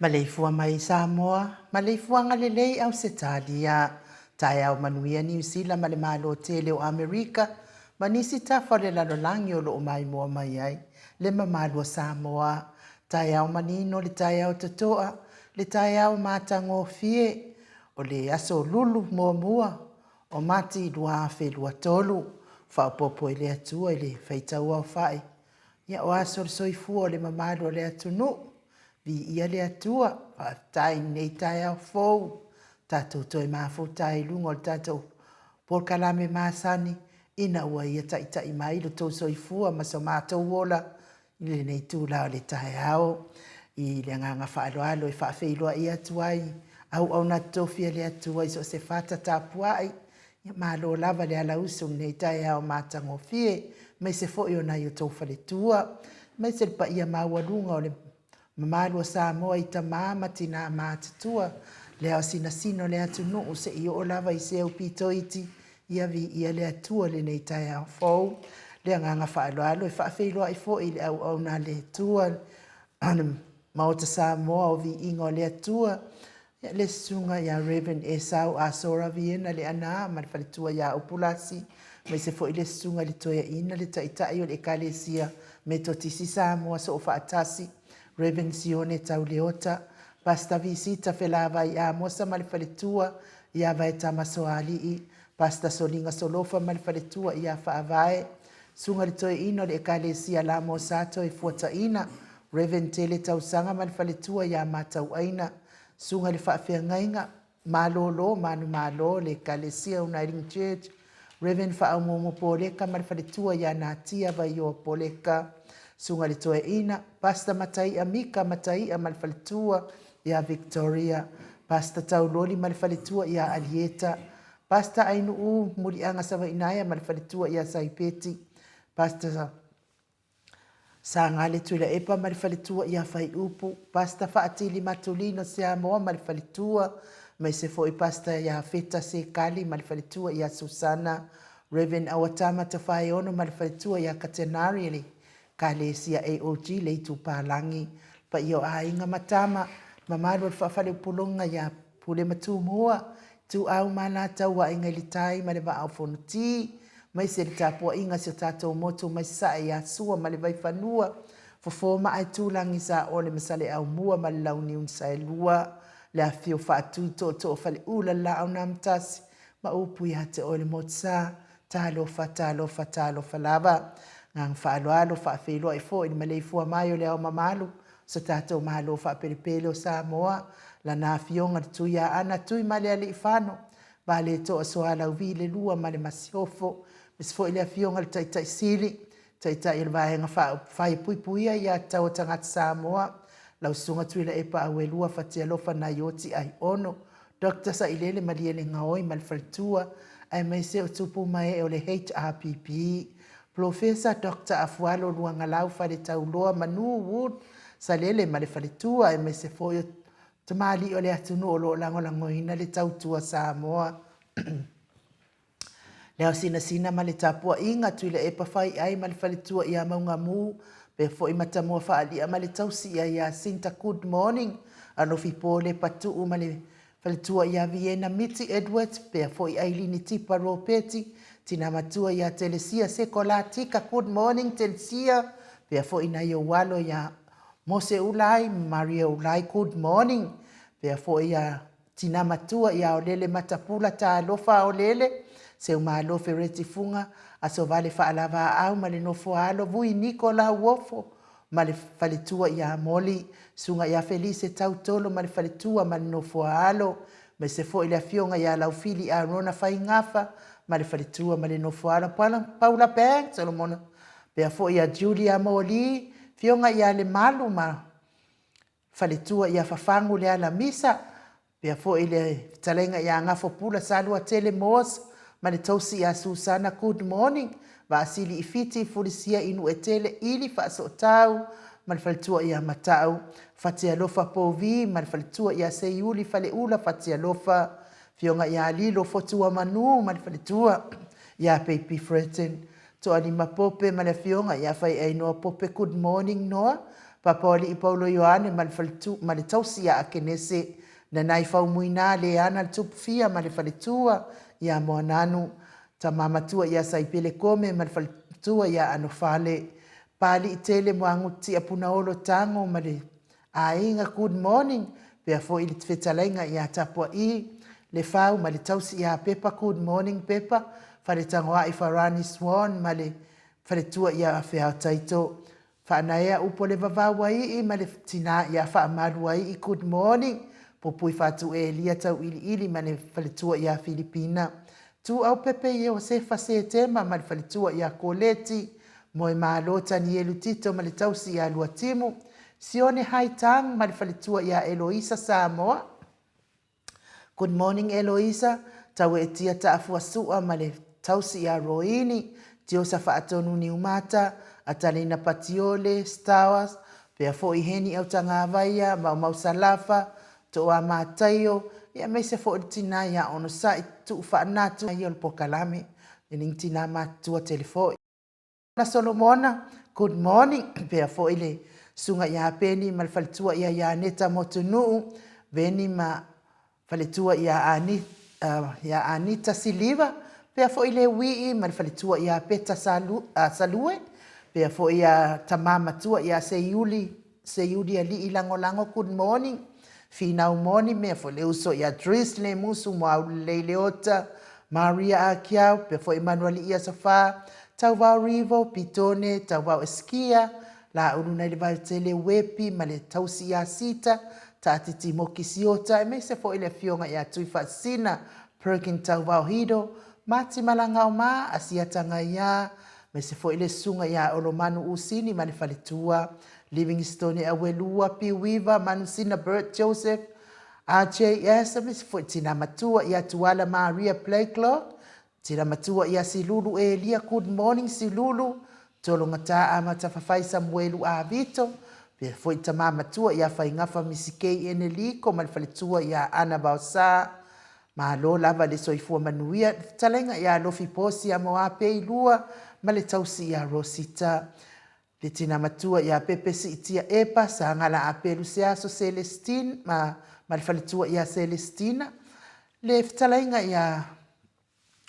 Maleifua mai i Samoa, maleifuaga lelei Ausetalia, taeao manuia Niu Sila ma le Malo tele o Amerika ma nisi tafa o le lalolagi o lo o maimoa mai ai le mamalu o Samoa. Taeao manino le taeao totoa, le taeao matagofie o le aso lulu muamua o Mati 2023. Faaopoopo i le Atua i le faitauaofai Ia, o aso o le soifua o le mamalu o le atunuu. Viia le Atua, faafetai i lenei taeao fou, tatou toe mafuta ai i luga o le tatou polokalame masani, ina ua Ia taitai mai lo outou soifua ma so matou ola i lenei itula o le taeao. I le agaga faaaloalo e faafeiloai atu ai auauna totofi a le Atua i so o se fata tapuai, Ia malo lava le alausu i lenei taeao matagofie, aemaise foi o nai o outou faletua, aemaise le paia maualuga o le mamalu o Samoa i tama ma tina matutua, le aosinasina o le atunuu se i oo lava i se aupito iti, ia viia le Atua i lenei taeao fou. Le agaga faaaloalo e faafeiloai foi i le auauna a le Atua, le Maota Samoa o Viiga o le Atua, Ia, le Susuga ia Rev. Esau Asora Viena Leaana ma le faletua ia Upulasi, aemaise foi le Susuga i le Toeaina, le Taitai o le Ekalesia Metotisi Samoa Soofaatasi, Rev. Sione Tauleota, Pastor Visita Felavai Amosa ma le faletua ia Vaetama Soalii, Pastor Soliga Solofa ma le faletua ia Faavae, Susuga i le Toeaina o le Ekalesia Lamosa Toefuataina, Rev. Tele Tausaga ma le faletua ia Matauaina, Susuga i le Faafeagaiga, Malolo, Manumalo, le Ekalesia Uniting Church, Rev. Faaumuumu Poleka ma le faletua ia Natia Vaioa Poleka, Susuga i le Toeaina, Pastor Mataia Mika Mataia ma le faletua ia Victoria, Pastor Tauloli ma le faletua ia Alieta, Pastor Ainuu Muliaga Savainaea ma le faletua ia Saipeti, Pastor Sagale Tuilaepa ma le faletua ia Faiupu, Pastor Faatili Matulino Siamoa ma le faletua, aemaise foi Pastor Iafeta Sekali ma le faletua ia Susana, Rev. Auatama Tafaeono ma le faletua ia Katenari le Ekalesia AOG le Itupalagi, le paia o aiga ma tama, le mamalu o le Faafaleupoluga ia Pule ma Tumua, Ituau ma Alataua, Aiga i le Tai ma le Vaa o Fonoti. Maise le tapuaiga a si o tatou motu mai Sasae ia Sua ma le Vaifanua, Fofo ma Aitulagi, Saole ma Saleaaumua ma le Launiu na Saelua, le afifio Faatui, Tootoo o Faleula, le Laau na Amotasi ma upu ia te oe le Motusa. Talofa, talofa, talofa lava. Agaga faaaloalo, faafeiloai foi i le maleifua mai o le Ao Mamalu o so tatou Malo faapelepele o Samoa, Lana Afioga le Tuiaana Tuimalealiifano Valetoa Sualauvi le Lua ma le Masiofo, aemaise foi le Afioga i le Taitai Sili, Taitai o le Vaega Faaupufai e Puipuia Aia Tatau a Tagata Samoa, lau Susuga Tuilaepa Auelua Fatialofa Naioti Aiono, Doctor Sailele Malielegaoi ma le faletua, aemaise o tupu ma ee o le HRPP, Polofesa Doctor Afualo Luagalau Faletauloa Manu Wood Salele ma le faletua, aemaise foi o tamalii o le atunuu o lo o lagolagoina le tautua Samoa. Le ao sinasina ma le tapuaiga, Tuilaepa Faiai ma le faletua ia Maugamu, pea foi Matamua Faalia ma le tausi ia Jacinta Good Morning, Alofi Po Lepatuu ma le faletua ia Viena Miti Edwards, pea foi Ailini Tipa Ropeti, tina matua ia Telesia Sekolatika Good Morning Telesia, pea foi nai ou alo ia Mose Ulai ma Maria Ulai Good morning, pea foi ia Tina matua ia Aolele Matapula Talofa Aolele, Seumalo Fereti Fuga, Asovale Faalavaau ma le nofo a alo Vui Niko Lauofo ma le faletua ia Moli, Susuga ia Felise Tautolo ma le faletua ma le nofo a alo, aemaise foi le afioga ia Laufili Arona Faigafa ma le faletua ma le nofo a alo Paula Banks Solomona, pea foi ia Julia Moli, afioga ia Lemalu ma faletua ia Fafagu Lealamisa, pea foi le fetalaiga ia Gafopula Saluatele Moss ma le tausi ia Susana Good Morning, Vaasili i Fiti, Fulisia i Nuuetele, Ili Faasootau ma le faletua ia Matau, Fatialofa Povi ma le faletua ia Seiuli Faleula Fatialofa, afioga ia Lilo Fotuamanu ma le faletua ia Baby Freton, Toalima Pope ma le Afioga ia Faiainoa Pope Good morning Noa, Papaoalii Paulo Ioane ma le faletu ma le tausi ia Akenese, Nanai Faumuina Leana le Tupufia ma le faletua ia Moananu, Tama Matua ia Saipele Kome ma le faletua ia Anofale, Paaliitele Moagutia Punaolo Tago ma le Aiga Good morning pea foi le fetalaiga ia Tapua'i Lefau ma le tausi ia Pepa Good morning Pepa Faletagoa'i Farani Swan ma le faletua ia Feaotaito Faanaea Upo le Vavauai'i ma le tinā ia Faamaluai'i Good morning Pupui Fatuelia Tau'ili'ili ma le faletua ia Filipina Tu'aupepe Iosefa Setema ma le faletua ia Koleti Moemalo Tanielu Tito ma le tausi ia Luatimu, Sione Haitang ma le faletua ia Eloisa Samoa. Good morning Eloisa, Tauetia Taafuasua ma le tausi ia Roini, Tiosa Faatonu Niumata, Atalina Patiole, Stowers, pea foi Heni Autagavaia, Maumau Salafa, Toa Mataio, ia aemaise foi le tina ia Onosai Tuu Faanatu ia o le polokalame, le tina matutua tele foi. Na Solomona, good morning, pea foi le susuga ia Peni ma le faletua ia Ianeta Motunuu, Veni ma faletua ia Ani, ia Anita Siliva, pea foi le Wii ma le faletua ia Peta Salu, Salue, pea foi ia tama matua ia Seiuli Seiuli Alii Lagolago good morning, Finau moni mea foi le uso ia Dris Lemusu Moaulelei Leota, Maria Akiau, pea foi Manualii Asofa, Tauvao Rivo, Pitone, Tauvao Eskia, Laulu nai le Vaetele Wepi ma le tausi ia Sita, Taatiti Moki Siota aemaise foi le afioga ia Tuifaasisina Perkin Tauvao Hido, Mati Malagaoma, Asiata Gaia, aemaise foi le susuga ia Olomanu Usini ma le faletua, Livingstone Auelua, Piuiva, Manusina Bert Joseph, RJS, aemaise foi Tina Matua ia Tuala Maria Blakelock, Tina Matua ia Silulu Elia, Good morning Silulu, Tologata Amatafafai Samuelu Avito, pea foi Tama Matua ia Faigafa Misikei Eneliko ma le faletua ia Ana Vaosa. Malo lava le soifua manuia, le fetalaiga ia Lofi Posi ia Moape Ilua ma le tausi ia Rosita. Le tina matua ia Pepe Siitia Epa, Sagala Apelu Seaso Celestine ma, ma le faletua ia Celestina. Le fetalaiga ia.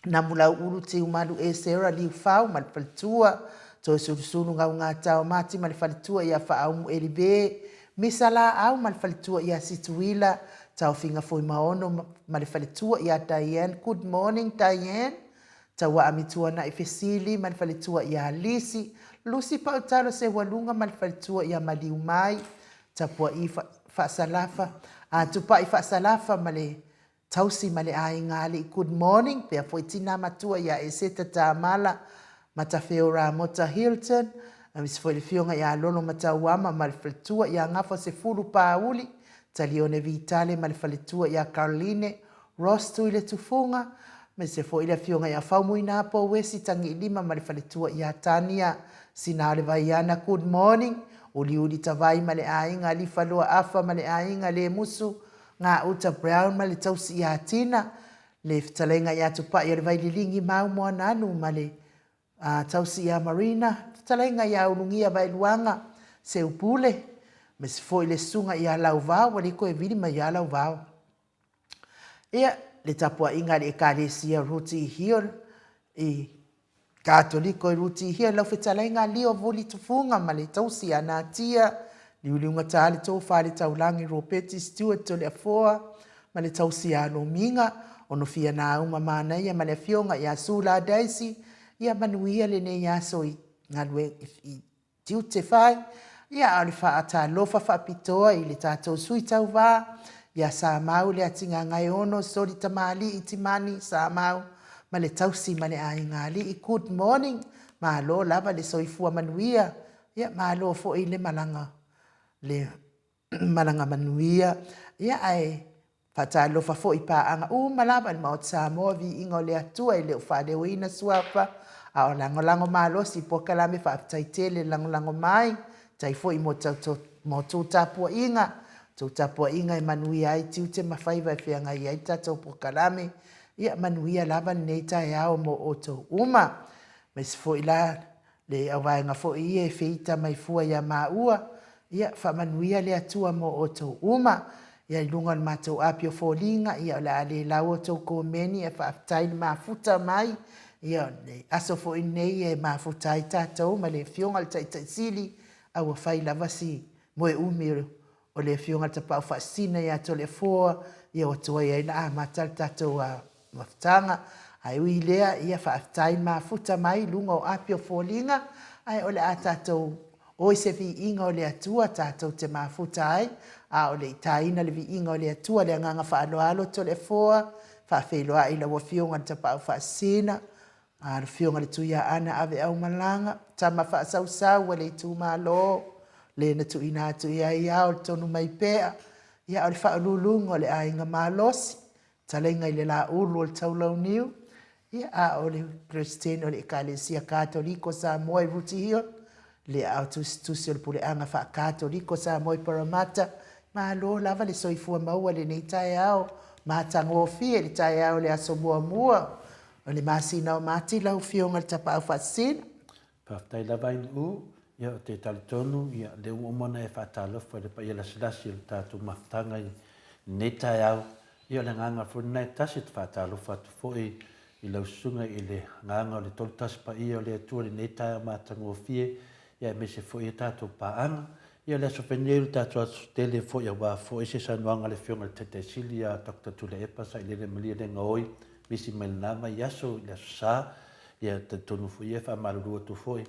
Namulauulu Tiumalu Esera Liufau ma le faletua, Toesulusulu Gaugatao Mati ma le faletua ia Faaumu Elive, Misa Laau ma le faletua ia Situila, Taofiga Fuimaono ma le faletua ia Diane Good morning Diane, Tauaami Tuanai Fesili ma le faletua ia Lisi, Lucy Pautalo Seualuga ma le faletua ia Maliumai, Tapua'i Faasalafa, Tupai Faasalafa ma le Tausi ma le aiga alii good morning pea foi tina matua ia Eseta Tamala Matafeo Ramota Hilton aemaise foi le afioga ia Lolo Matauama ma le faletua ia Gafa Sefulu Pauli Talione Vitale ma le faletua ia Caroline Ross Tuiletufuga aemaise foi le afioga ia Faumuina Pouesi Tagiilima ma le faletua ia Tania Sinaolevaiana good morning Uliuli Tavai ma le aiga Lifaloa Afa ma le aiga Lemusu Gauta Brown ma le tausi ia Tina, le fetalaiga ia Tupai o le Vaililigi Mau Moananu ma le tausi ia Marina, fetalaiga ia Ulugia Vaeluaga Seupule, aemaise foi le susuga ia Lauvao, ua le toe vili mai ia Lauvao. Ia, le tapuaiga a le Ekalesia Ruti Hill i Katoliko i Rutihia i lau fetalaiga Leo Vuli Tufuga ma le tausi ia Natia, Liuliugata le Tofa le Taulagi Ropeti Stewart Toleafoa ma le tausi ia Lomiga, Onofia Nauma Manaia ma le afioga ia Sula Daisy, ia manuia lenei aso i galuega i tiute fai, ia a o le faatalofa faapitoa i le tatou sui tauva ia Samau Leatigagaeono Soli Tamalii Timani Samau ma le tausi ma le aiga alii good morning malo lava le soifua manuia ia malo foi le malaga le malaga manuia ia ae Faatalofa foi i paaga uma lava i le Maota Samoa, viiga o le Atua e le o faaleoina suafa, a o lagolago malosi i polokalame faafetai tele le lagolago mai, tai foi mo tou tapuaiga, tou tapuaiga e manuia ai tiute ma faiva e feagai ai le tatou polokalame, ia manuia lava lenei taeao mo outou uma. Aemaise foi la Le auvaega foi ia e feita mai fua ia maua, ia faamanuia le Atua mo outou uma. Ia i luga o le matou api o foliga, ia o le a le lau outou komeni ae faafetai le mafuta mai. Ia o le aso foi lenei e mafuta ai tatou ma le Afioga i le Taitai Sili, a ua fai lava si moe umi o le Afioga i le Tapaau Faasisina ia Toleafoa, ia ua tuai ai ona amata le tatou mafutaga. Ae ui i lea, ia faafetai mafuta mai i luga o api o foliga, ae o le a tatou o i se viiga o le Atua tatou te mafuta ai, a o le i taina le viiga o le Atua le agaga faaaloalo Toleafoa, faafeiloai i lau Afioga i le Tapaau Faasisina, a le Afioga i le Tuiaana Aveaumalaga, tama faasausau a le itumalo, le na tuuina atu i ai ao le tonu mai pea, ia o le faauluuluga o le aiga malosi, Talaiga i le Laulu o le Taulauniu, ia a o le Peresetene o le Ekalesia Katoliko Samoa i Rooty Hill, le aao tusitusi o le Puleaga Faa-Katoliko Samoa i Parramatta, malo lava le soifua maua i lenei taeao matagofie i le taeao o le aso muamua o le masina o Mati lau Afioga i le Tapaau Faasisina. Faafetai lava Ainuu, ia ou te talitonu ia lea ua uma ona e faatalofa i le paia lasilasi o le tatou mafutaga i lenei taeao. Ia o le agaga foi lena e tasi ou te faatalofa atu foi i lau susuga i le agaga o le Tolutasi Paia o le Atua i lenei taeao matagofie, ia aemaise foi a tatou paaga. Ia o le aso fai nei o le tatou aso tele foi aua foi se saunoaga a le Afioga i le Taitai Sili ia Doctor Tuilaepa Sailele Malielegaoi misi mai lena vaiaso i le Aso Sa. Ia, talitonu foi ia, e faamalulu atu foi,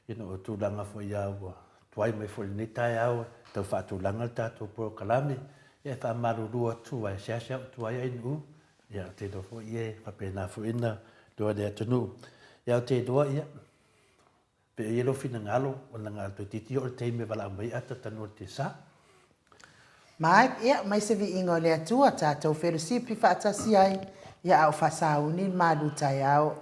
ina o tulaga foi ia ua tuai mai foi i lenei taeao e tau faatulaga le tatou polokalame, ia e faamalulu atu ae seasea ou tuai Ainuu, ia ou te iloa foi ia e faapena foi ona iloa e le atunuu. Ia ou te iloa ia, pe i ai lou finagalo, ona na toeitiiti oo le taimi e valaau mai ai ata tanu o le tesa. Mike, Ia, mai se viiga o le Atua, tatou felosipi faatasi ai, ia a o faasauni le malu taeao.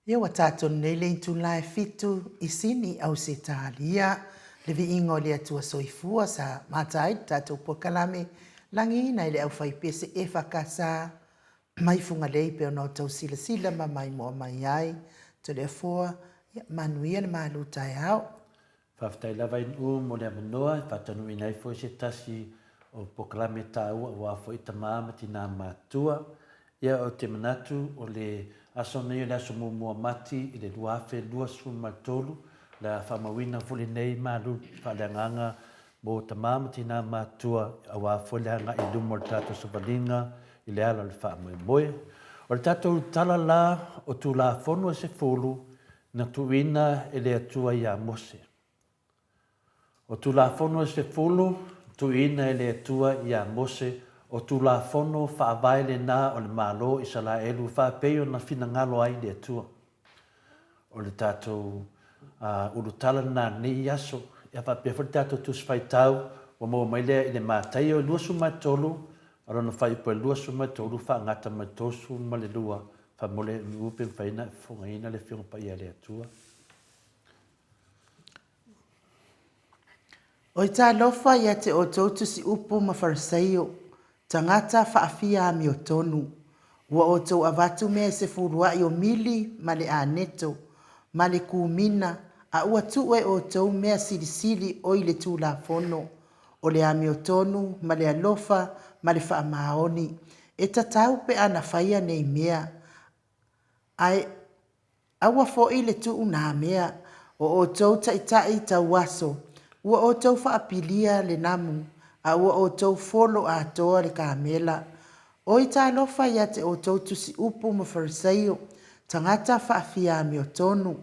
Ia ua tatou nei le itula e fitu i Sini, Ausetalia, le viiga o le Atua Soifua sa mata ai le tatou polokalame lagiina i le aufaipese EFKS mai Fugalei pei ona outou silasila ma maimoa mai ai. Toleafoa, ia manuia le malu taeao. Faafetai lava i Nu'u mo le avanoa e faataunuuina ai foi se tasi o polokalame taua aua foi tama ma tinā matutua. Ia ou te manatu o le aso nei o le aso muamua Mati i le 2023, o le a faamauina foi lenei malu faaleagaga mo tama ma tinā matutua aua foi le agai i luma o le tatou savaliga i le ala o le faamoemoe. O le tatou tala la o Tulafono e sefulu na tuuina e le Atua iā Mose. O Tulafono e sefulu na tuuina e le Atua iā Mose, o Tulafono faavae lenā o le Malo o Isalaelu faapei ona finagalo ai le Atua. O le tatou ulutala lenā i lenei aso, ia faapea foi le tatou Tusi Faitau ua maua mai lea i le Mataio 23, a lona faaiupu e 23 faagata ma le 32 Faamole nuu pe mafai ona e fofogaina le Afioga Paia a le Atua. Oi talofa ia te outou tusi-upu ma Fariseio, tagata faafia amiotonu! Ua outou avatu mea e sefulua'i o mili ma le aneto, ma le kumina, a ua tuu e outou mea silisili oi le Tulafono, o le amiotonu ma le alofa ma le faamaoni, e tatau pe ana faia nei mea, ae aua foi le tuu nā mea, o outou taitai tauaso, ua outou faapilia le namu, a ua outou folo atoa le kamela. Oi talofa ia te outou tusi-upu ma Fariseio, tagata faafia amiotonu!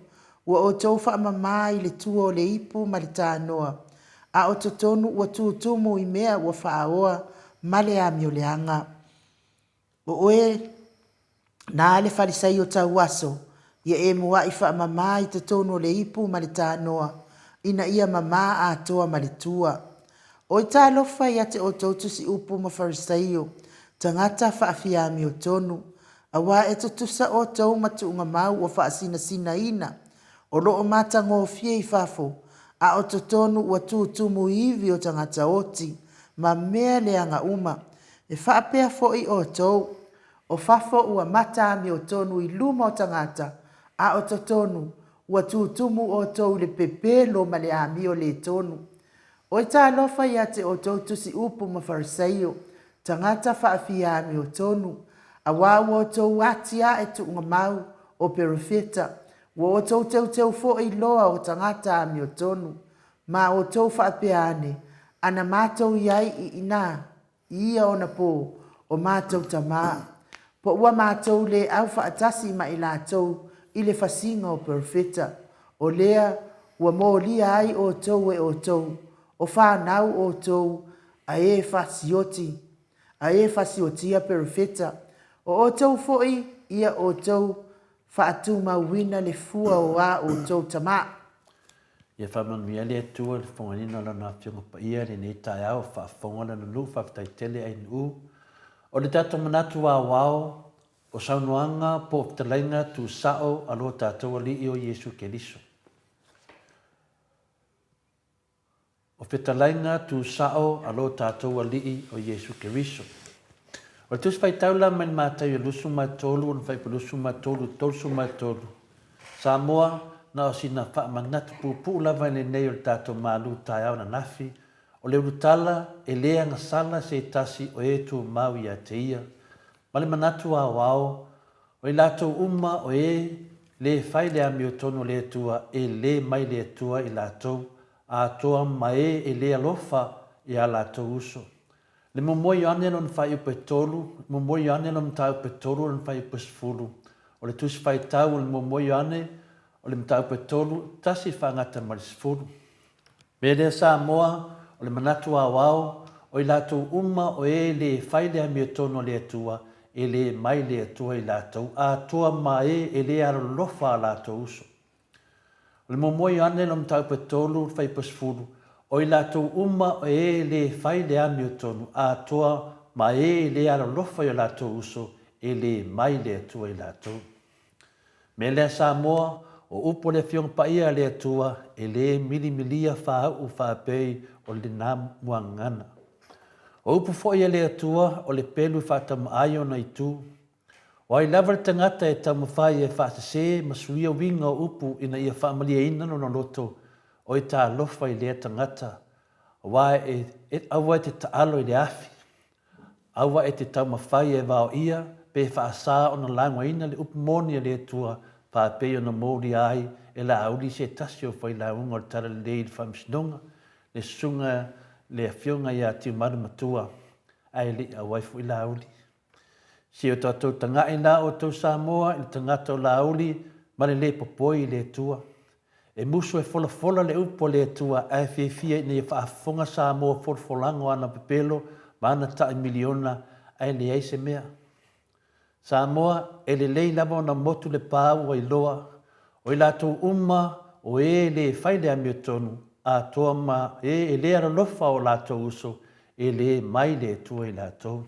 Ua outou faamamā i le tua o le ipu ma le tanoa, a o totonu ua tutumu i mea ua faaoa ma le amioleaga. O oe na le Falisaio tauaso, ia e muaʻi faamamā i totonu o le ipu ma le tanoa, ina ia mamā atoa ma le tua. Oi talofa ia te outou tusi-upu ma Farisaio, tagata faafiamiotonu, aua e tutusa outou ma tuugamau ua faasinasinaina, o lo o matagofie i fafo, a o totonu ua tutumu ivi o tagata oti ma mea leaga uma. E faapea foi outou, o fafo ua mata amiotonu i luma o tagata, a o totonu ua tutumu outou i le pepelo ma le amio le tonu. Oi talofa ia te outou tusi-upu ma Fariseio, tagata faafia amiotonu, aua ua outou atiae tuugamau o perofeta, Ua outou teuteu foi loa o tagata amiotonu, ma outou faapea ane, Ana matou i ai i inā, i ia ona pō, o matou tamā, po ua matou le au faatasi ma i latou i le fasiga o perofeta, o lea ua molia ai outou e outou, o fanau outou a e fasioti, a e fasiotia perofeta, o outou foi ia outou faatumauina le fua o a outou tamā. Ia faamanuia le Atua i le fofogaina o Lana Afioga Paia i lenei taeao, faafofoga Lana nuu, faafetai tele Ainuu. O le tatou manatu aoao, o saunoaga po o fetalaiga tuusao a lo tatou Alii o Iesu Keriso. O fetalaiga tusao a lo tatou Alii o Iesu Keriso. O le Tusi Faitau la mai le Mataio 23 ona fuaiupu 23 i le 33, Samoa, na o sina faamanatu puupuu lava i lenei o le tatou malu taeao ananafi, o le ulutala e le agasala se tasi o e tumau ia te ia, ma le manatu aoao, O i latou uma o e lē fai le amiotonu a le Atua, e lē mai le Atua i latou, atoa ma e e lē alofa i a latou uso. Le muamua Ioane lona faaiupu e tolu, muamua Ioane lona mataupu e tolu lona faaiupu e sefulu. O le Tusi Faitau o le muamua Ioane o le mataupu e tolu, tasi faagata ma le sefulu. Mea lea Samoa, o le manatu aoao, o i latou uma o e lē fai le amiotonu a le Atua, e lē mai le Atua i latou, atoa ma e e lē alolofa a latou uso. O le muamua Ioane lona mataupu e tolu, le fuaiupu e sefulu, o i latou uma o e lē fai le amiotonu, atoa ma e e lē alolofa i o latou uso, e lē mai le Atua i latou. Mea lea Samoa, o upu a le Afioga Paia a le Atua, e le milimilia faauu faapei o lena muagagana. O upu foi a le Atua, o le pelu e faatama ai ona itu. O ai lava le tagata e taumafai e faasese ma suia uiga o upu ina ia faamalieina lona loto, oi talofa i lea tagata, aua e, aua e te taalo i le afi. Aua e te taumafai e vaoia pe faasa ona lagoaina le upu moni a le Atua faapei ona molia ai e Laauli se tasi o failauga o le Talalelei i le Faamasinoga, le Susuga le Afioga ia Tiumalu Matua, ae le i auai foi Laauli. Se o tatou taga'i la outou Samoa i le tagata o Laauli ma le lē popoi i le Atua. E musu e folafola le upu a le Atua ae fiafia ina ia faafofoga Samoa folafolaga o ana pepelo ma ana ta'i miliona ae leai se mea. Samoa, e lelei lava ona motu le pa ua iloa, o i latou uma o e le fai le amiotonu atoa ma e e le alolofa o latou uso, e le mai le Atua i latou.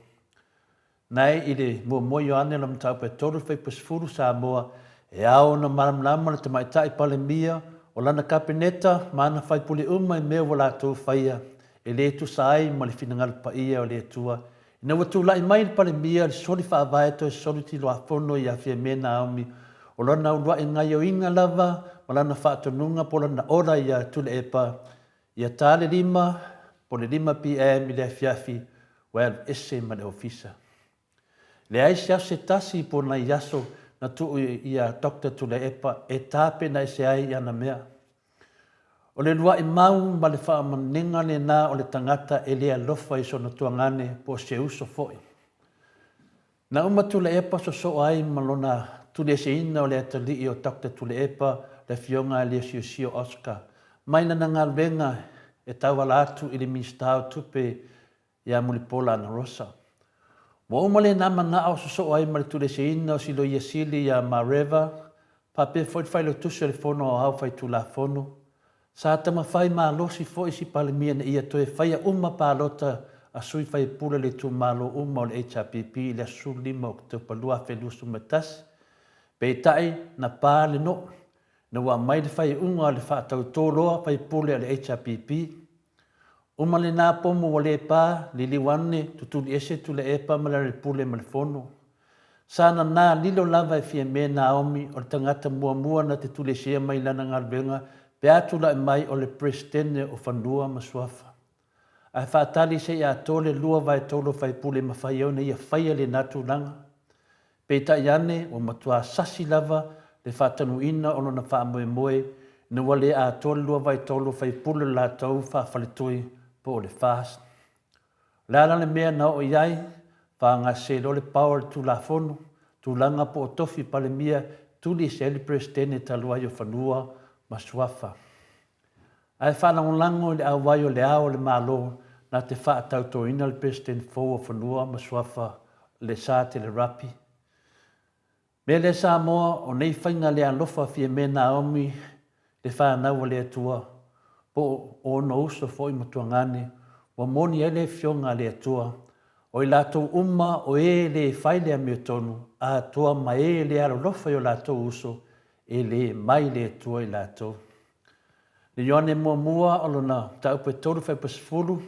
Nae i le muamua Ioane lona mataupu e tolu fuaiupu sefulu Samoa, e ao ona malamalama le Tamaitai Palemia o lana Kapeneta ma ana faipule uma i mea ua latou faia e le tusa ai ma le finagalo paia o le Atua ina ua tulai mai le Palemia le soli faavae toe soli tiloafono ia Fiame Naomi o lana uluai gaioiga lava ma lana faatonuga po o lana ola ia Tuilaepa Ia ta le lima, po le 5 PM i le afiafi, ua alu ese ma le ofisa. Leai se aso se tasi po o nai aso na tuu ia Doctor Tuilaepa e tapena ese ai i ana mea. O le luaʻi mau ma le faamanega lena o le tagata e le alofa i sona tuagane po o se uso foi. Na uma Tuilaepa sosoo ai ma lona tulieseina o le atalii o Doctor Tuilaepa, le Afioga ia Lesiosio Oscar, mai lana galuega e tauala atu i le Minisita o Tupe ia Mulipola Anarosa. Ua uma lena manao sosoo ai ma le tulieseina o si Loia Sili ia Mareva, faapea foi le Failautusi o le Fono Aoao Faitulafono, Sa taumafai malosi foi si Palemia ina ia toe faia uma palota a sui faipule o le itumalo uma o le HRPP i le aso 15 o Oketopa 2021, peitai na pa le noo ina ua aumai le faaiuga o le faatautō loa faipule a le HRPP. Uma lena pomu ua le pa, liliu ane, tutuli ese Tuilaepa ma Lealailepule ma le Fono. Sa nanā lilo lava e Fiame Naomi o le tagata muamua na te tulesea mai lana galuega pe a tulai mai o le Peresetene o Fanua ma Suafa. Ae faatali se i atoa le lua vaetolu o faipule e mafai ai ona ia faia lena tulaga. Peitai ane, ua matua sasi lava Le faatanuuina o lona faamoemoe ina ua le atoa le 2/3 o faipule o le latou faafaletoi po o le FAST. O le a la le mea na oo i ai? Faagase loa le power o le Tulafono, tulaga po o tofi Palemia tuli ese ai le Peresetene talu ai o Fanua ma Suafa. Ae faalagolago i le auai o Le Ao o le Malo na te faatautoina le Peresetene fou o Fanua ma Suafa le Satele Rapi. Mea lea Samoa, o nei faiga le alofa Fiame Naomi le fanau a le Atua, po o ona uso foi ma tuagane, ua moni ai le Afioga a le Atua, o i latou uma o e le fai le amiotonu, atoa ma e le alolofa i o latou uso, e le mai le Atua i latou. Le Ioane muamua o lona mataupu e 3 fuaiupu e 10,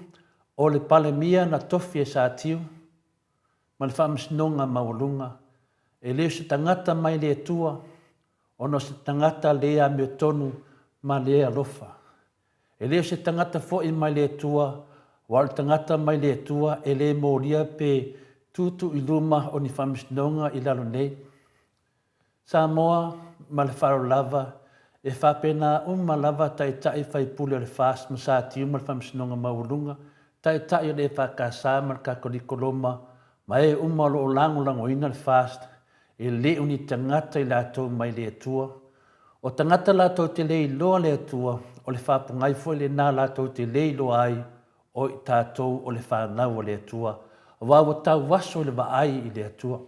o le Palemia na tofi e Satiu, ma le faamasinoga maualuga, e le o se tagata mai le Atua, ona o se tagata le amiotonu ma le alofa. E le o se tagata foi mai le Atua, aua o le tagata mai le Atua e le molia pe tutu i luma o ni faamasinoga i lalo nei. Samoa ma le faaaloalo lava, e faapena uma lava Taitai faipule o le FAST ma Satiu ma le Faamasinoga Maualuga, Taitai o le EFKS ma le Katoliko Roma ma e uma o lo o lagolagoina le FAST, e le o ni tagata i latou mai le Atua. O tagata latou te le iloa le Atua, o le faapogai foi lena latou te le iloa ai o i tatou o le fanau a le Atua, aua ua tauaso i le vaai i le Atua.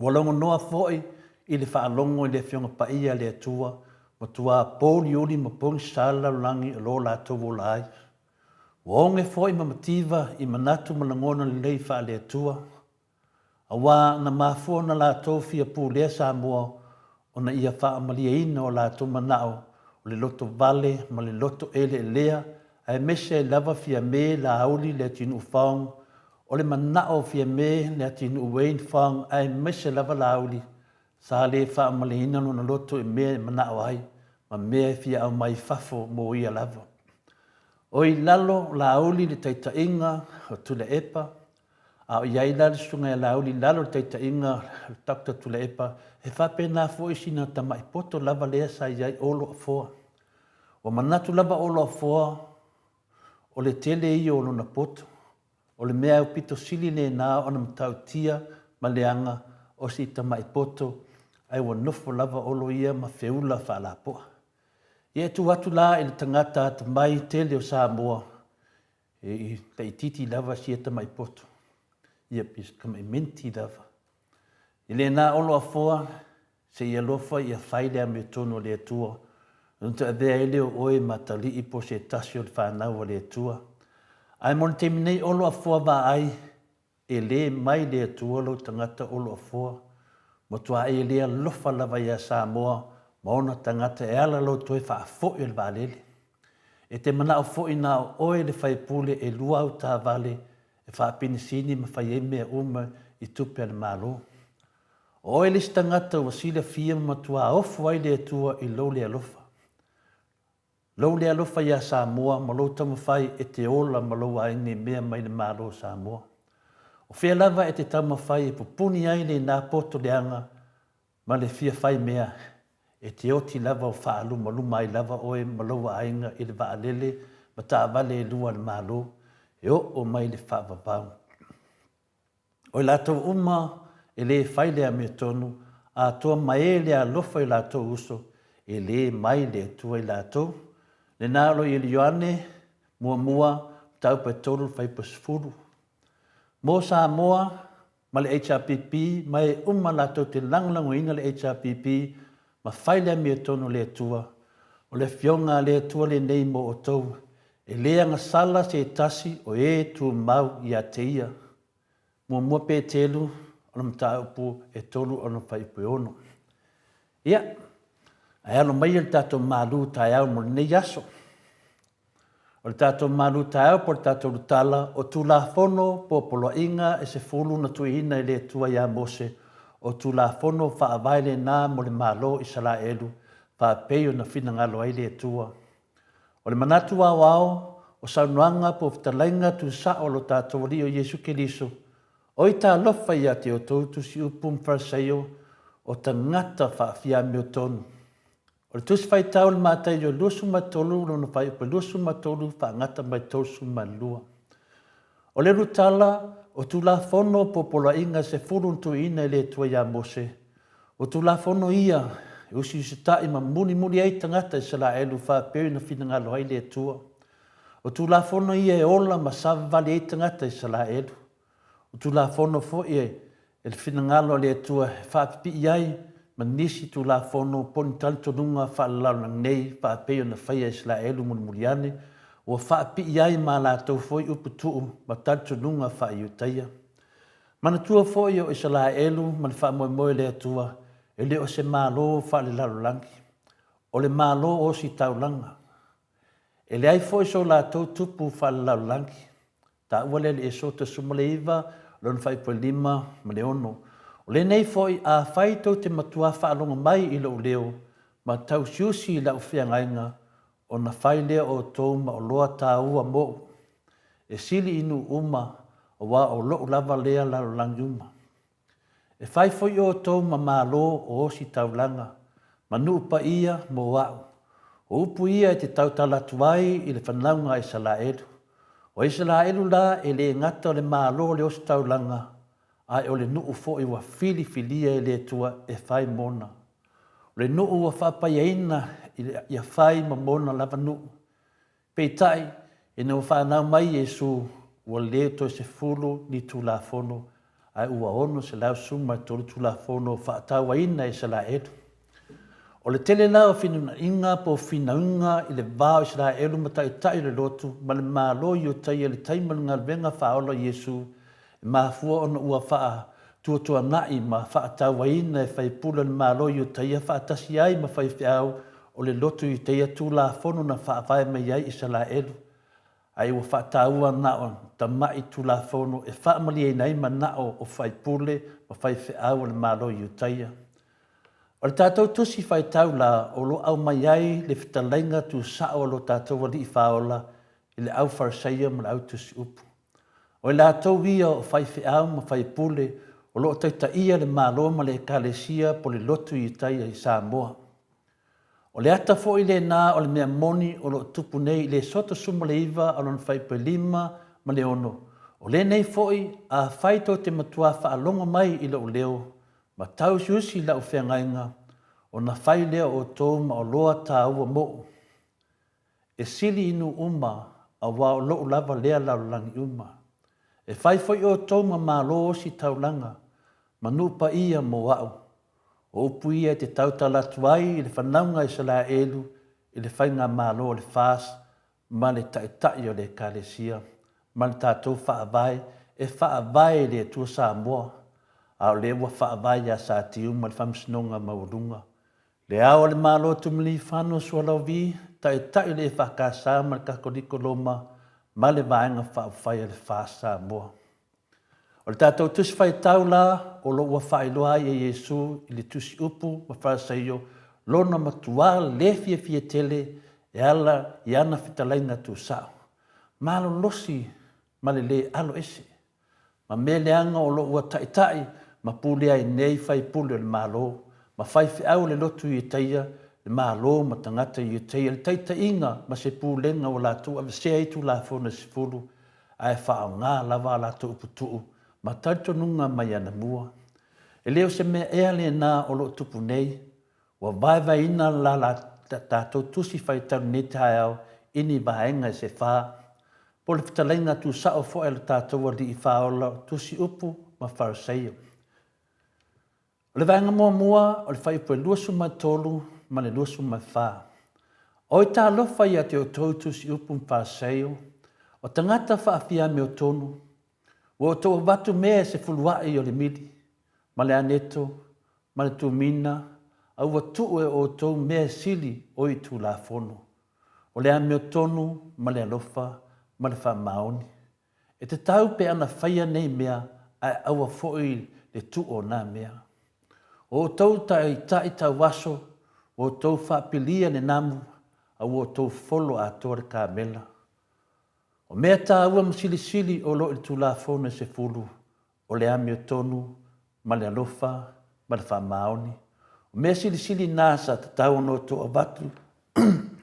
Ua logonoa foi i le faalogo i le Afioga Paia a le Atua, matua pouliuli ma pogisa le lalolagi o lo latou ola ai. Ua oge foi ma mativa i manatu ma lagona lelei faale-Atua, aua na mafua ona latou fia pulea Samoa ona ia faamalieina o latou manao o le loto vale ma le loto eleelea aemaise ai lava Fiame Laauli Leatinuu Fong O le manao o Fiame Leatinuu Wayne Fong aemaise lava Laauli sa le faamaleina lona loto i mea e manao ai ma mea e fia aumai i fafo mo ia lava. O i lalo o Laauli i le taitaiga o Tuilaepa, a o i ai la le susuga ia Laauli i lalo o le taitaiga o Doctor Tuilaepa, e faapena foi sina tamai poto lava lea sa i ai Olo Afoa. Ua manatu lava Olo Afoa o le tele ia o lona poto, O le mea aupito sili lena ona matautia ma leaga o si tamai poto ae ua nofo lava Olo ia ma feula faalapoa. Ia e tuu atu la i le tagata atamai tele o Samoa e laitiiti lava sia tamai poto. Ia pe si tamai minti lava. I lena Olo Afoa, se i alofa ia fai le amiotonu a le Atua, ona toe avea ai lea o oe ma atalii po o se tasi o le fanau a le Atua. Ae mo le taimi nei Olo Afoa vaai, e le mai le Atua lou tagata Olo Afoa. Matua e le alofa lava ia Samoa ma ona tagata e ala lou toe faafoi o le vaalele. E te manao foi na o oe le faipule e lua au taavale e faapinisini ma fai ai mea uma i tupe a le Malo. O oe le isi tagata ua silafia ma matua ofo ai le Atua i lou le alofa. Lou le alofa iā Samoa ma lou taumafai e te ola ma lou aiga i mea mai le Malo o Samoa. O fea lava e te taumafai e pupuni ai lena poto leaga ma le fia fai mea, e te oti lava o faalumaluma ai lava oe ma lou aiga i le vaalele ma taavale e lua a le Malo e oo mai le faavavau. O i latou uma e le fai le amiotonu, atoa ma e le alofa i o latou uso, e le mai le Atua i latou. Lena o lo o i Ioane muamua, mataupu e 3 fuaiupu e 10. Mo Samoa ma le HRPP ma e uma latou te lagolagoina le HRPP ma fai le amiotonu a le Atua, o le Afioga a le Atua lenei mo outou, e le agasala se tasi o e tumau ia te Ia. Muamua Petelu, o le mataupu e 3 ona fuaiupu e 6. Ia, ae alo maia le tatou malu taeao mo lenei aso. O le tatou malu taeao po o le tatou lutala, o Tulafono po o Poloaiga e sefulu na tuuina e le Atua iā Mose, o Tulafono faavae lena mo le Malo o Isalaelu, faapei ona finagalo ai le Atua. O le manatu aoao, o saunoaga po o fetalaiga tuusao a lo tatou Alii o Iesu Keriso, Oi talofa ia te outou tusiupu ma Farisaio! o tagata faafiamiotonu. O le Tusi Faitau o le Mataio 23 lona fuaiupu e 23 faagata mai 32. O le lutala, o Tulafono po o Poloaiga e sefulu na tuuina e le Atua ia Mose, o Tulafono ia e usiusita'i ma mulimuli ai tagata Isalaelu faapea ona finagalo ai le Atua. O Tulafono ia e ola ma savavali ai tagata Isalaelu. O Tulafono foi e le finagalo a le Atua e faapipii ai ma nisi Tulafono po o ni talitonuga faalelalolagi nei faapei ona faia e Isalaelu mulimuli ane, ua faapipii ai ma a latou foi upu tuu ma talitonuga faa-Iutaia. Manatua foi o Isalaelu ma le faamoemoe o le Atua e le o se Malo faalelalolagi, o le Malo ositaulaga. E leai foi so latou tupu faalelalolagi. Taua lea i le Esoto 19, lona fuaiupu e 5 ma le 6. O lenei foi, afai tou te matua faalogo mai i lou leo ma tausiusi i lau feagaiga, ona fai lea o outou ma oloa taua moʻu, e sili i nuu uma, aua o lou lava lea lalolagi uma. E fai foi outou ma malo o ositaulaga, ma nuu paia mo a'u. O upu ia e te tautala atu ai i le fanauga a Isalaelu. O Isalaelu la e le gata o le malo o le ositaulaga, ae o le nuu foi ua filifilia e le Atua e fai mona. O le nuu ua faapaiaina ia fai ma mona lava nuu. Peitai, ina ua fanau mai Iesu, ua le toe sefulu ni Tulafono, ae ua 613 Tulafono faatauaina e Isalaelu. O le tele la o finauiga po o finauga i le va o Isalaelu ma taitai o le lotu ma le Malo Iutaia i le taimi o le galuega faaola o Iesu, e mafua ona ua faatuatuanai ma faatauaina e faipule o le Malo Iutaia faatasi ai ma faifeau o le lotu Iutaia Tulafono na faavae mai ai Isalaelu, ae ua faataua na o tamai Tulafono e faamalieina ai manao o faipule ma faifeau o le Malo Iutaia. O le tatou Tusi Faitau la o lo o aumai ai le fetalaiga tusao a lo tatou Alii Faaola i le au Farisaio ma le au Tusi Upu. O i latou ia o faifeau ma faipule o lo o taitaia le Malo ma le Ekalesia po le lotu i tai i Samoa. O le ata foi lena o le mea moni o lo o tupu nei i le Soto 19 a lona fuaiupu e 5 ma le 6, O lenei foi, afai tou te matua faalogo mai i lou leo, ma tausiusi i lau feagaiga, ona fai lea o outou ma oloa taua moʻu. E sili i nuu uma, aua o lou lava lea lalolagi uma. E fai foi outou ma malo ositaulaga, ma nuu paia mo a'u. O upu ia e te tautala atu ai i le fanauga a Isalaelu i le faigamalo o le FAST ma le Taitai o le Ekalesia ma le tatou Faavae e faavae i le Atua Samoa, a o lea ua faavae ia Satiu ma le Faamasinoga Maualuga. Le Ao o le Malo Tumilifano Sualauvi, Taitai o le EFKS ma le Katoliko Roma ma le Vaega Faaupufai a le FAST Samoa. O le tatou Tusi Faitau la o lo ua faailoa ai e Iesu i le Tusi Upu ma Farisaio lona matuā le fiafia tele e ala i ana fetalaiga tusao, malolosi ma le lē alo ese, ma mea leaga o lo ua taitai ma pulea ai nei faipule o le Malo ma faifeau o le lotu Iutaia, le Malo ma tagata Iutaia, le taitaiga ma se pulega ua latou avesea ai Tulafono e sefulu ae faaaoga lava a latou upu tuu ma talitonuga mai anamua. E le o se mea ea lena o lo o tupu nei, ua vaevaeina la la tatou tusi faitau i lenei taeao i ni vaega e se fa, po o le fetalaiga tusao foi a lo tatou Alii Faaola o Tusi Upu ma Farisaio. O le vaega muamua o le fuaiupu e 23 ma le 24. Oi talofa ia te outou tusiupu ma Fariseio, o tagata faafiameotonu, ua outou avatu mea e sefulua'i o le mili, ma le aneto, ma le tumina, a ua tuu e outou mea e sili o i Tulafono, o le amiotonu ma le alofa ma le faamaoni. E tatau pe ana faia nei mea, ae aua foi le tuu o na mea. O outou taitai tauaso, ua outou faapilia le namu, a ua outou folo atoa le kamela. O mea taua ma silisili o lo o i le Tulafono e sefulu, o le amiotonu ma le alofa ma. ma le faamaoni. O mea silisili na sa tatau ona outou avatu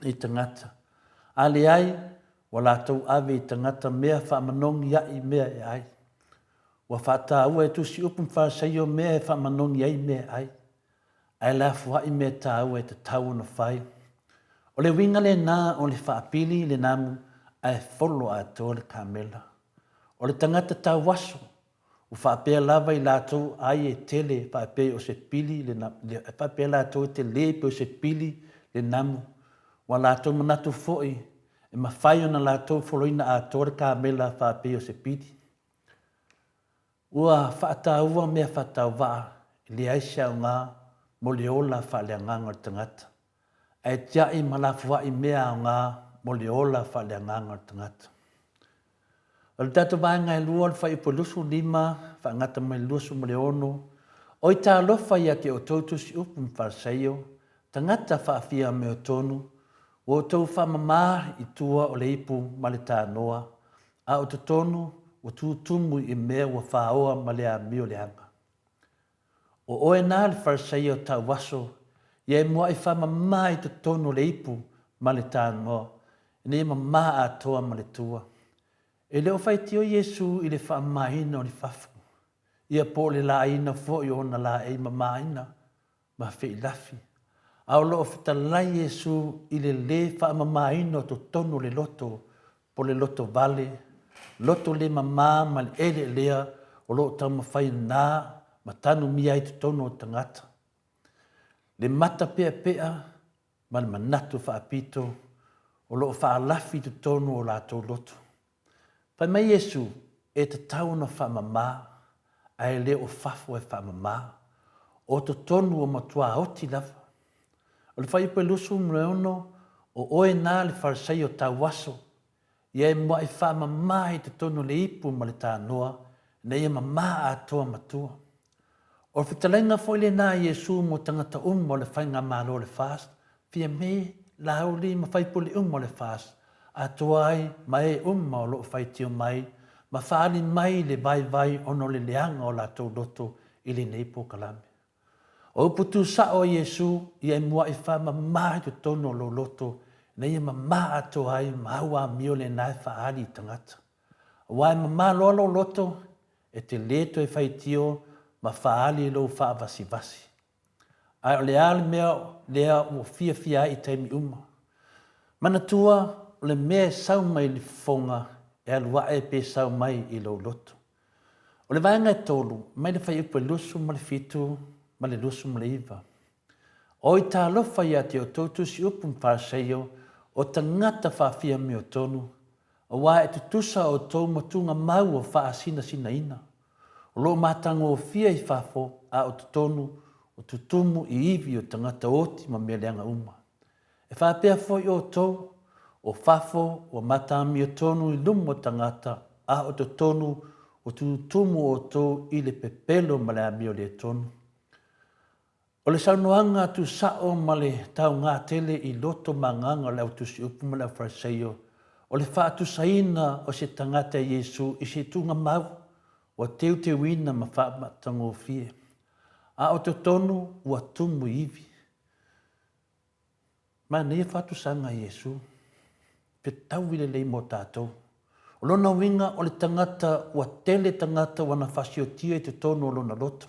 i tagata. A leai, ua latou ave i tagata mea faamanogi aʻi mea e ai. Ua faataua e tusi upu ma Farisaio mea e faamanogi ai mea e ai. Ae lafoai mea taua e tatau ona fai. O le uiga lena o le faapili le namu ae folo atoa le kamela. O le tagata tauaso, ua faapea lava i latou ai e tele faapei o se pili le, faapea latou e tele pei o se pili le namu. Ua latou manatu foi e mafai ona latou foloina atoa le kamela faapei o se pili. Ua faataua mea faatauvaa e leai se aoga mo le ola faaleagaga o le tagata, ae tiai ma lafoai mea aoga mo le ola faaleagaga o le tagata. O le tatou vaega e lua o le fuaiupu e 25 faagata mai le 26, Oi talofa ia te outou tusi upu ma Farisaio, tagata faafia amiotonu, ua outou faamama i tua o le ipu ma le tanoa, a o totonu ua tutumu i mea ua faoa ma le amio leaga. O oe na le Farisaio tauaso, ia e muai faamama i totonu o le ipu ma le tanoa, ina ia mama atoa ma le tua. E le o faitio Iesu i le faamamaina o le fafo, ia po o le laina foi o ona laei mamaina ma feilafi, a o lo o fetalai Iesu i le lē faamamaina o totonu o le loto, po o le loto vale, loto le mama ma le eleelea o lo o taumafai na ma tanumia ai totonu o tagata. Le mata peapea ma le manatu faapito o lo o faalafi i totonu o latou loto. Fai mai Iesu, E tatau ona faamama, ae le o fafo e faamama. O totonu ua matua oti lava. O le fuaiupu e 26, O oe na le Farisaio tauaso, ia e muai faamama i totonu o le ipu ma le tanoa, ina ia mama atoa matua. O le fetalaiga foi lena a Iesu mo tagata uma o le Faigamalo o le FAST, Fiame, Laauli ma faipule uma o le FAST, atoa ai ma e uma o lo o faitio mai ma faaali mai le vaivai ona o le leaga o latou loto i lenei polokalame. O upu tusao a Iesu, ia e muai faamama i totonu o lou loto ina ia mama atoa ai ma au amio lena e faaali i tagata. Aua e mama loa lou loto, e te lē toe faitio ma faaali lou faavasivasi. Ae o le a le mea lea ua fiafia ai i taimi uma? Manatua, o le mea e sau mai i le fofoga e alu ae pe sau mai i lou loto. O le vaega e tolu, mai le fuaiupu e 27 ma le 29. Oi talofa ia te outou tusi upu ma Fariseio, o tagata faafia amiotonu, aua e tutusa outou ma tugamau o faasinasinaina, o lo o matagofie i fafo, a o totonu o tutumu i ivi o tagata oti ma mea leaga uma. E faapea foi outou, o fafo ua mataamiotonu i luma o tagata, a o totonu o tutumu outou i le pepelo ma le amio le tonu. O le saunoaga tusao ma le taugā tele i loto ma agaga o le au tusi upu ma le au Fariseio, o le faatusaina o se tagata e Iesu i se tugamau ua teuteuina ma faamatagofie, a o totonu ua tumu i ivi. Manaia faatusaga a Iesu, fetaui lelei mo tatou. O lona uiga o le tagata ua tele tagata ua na fasiotia i totonu o lona loto.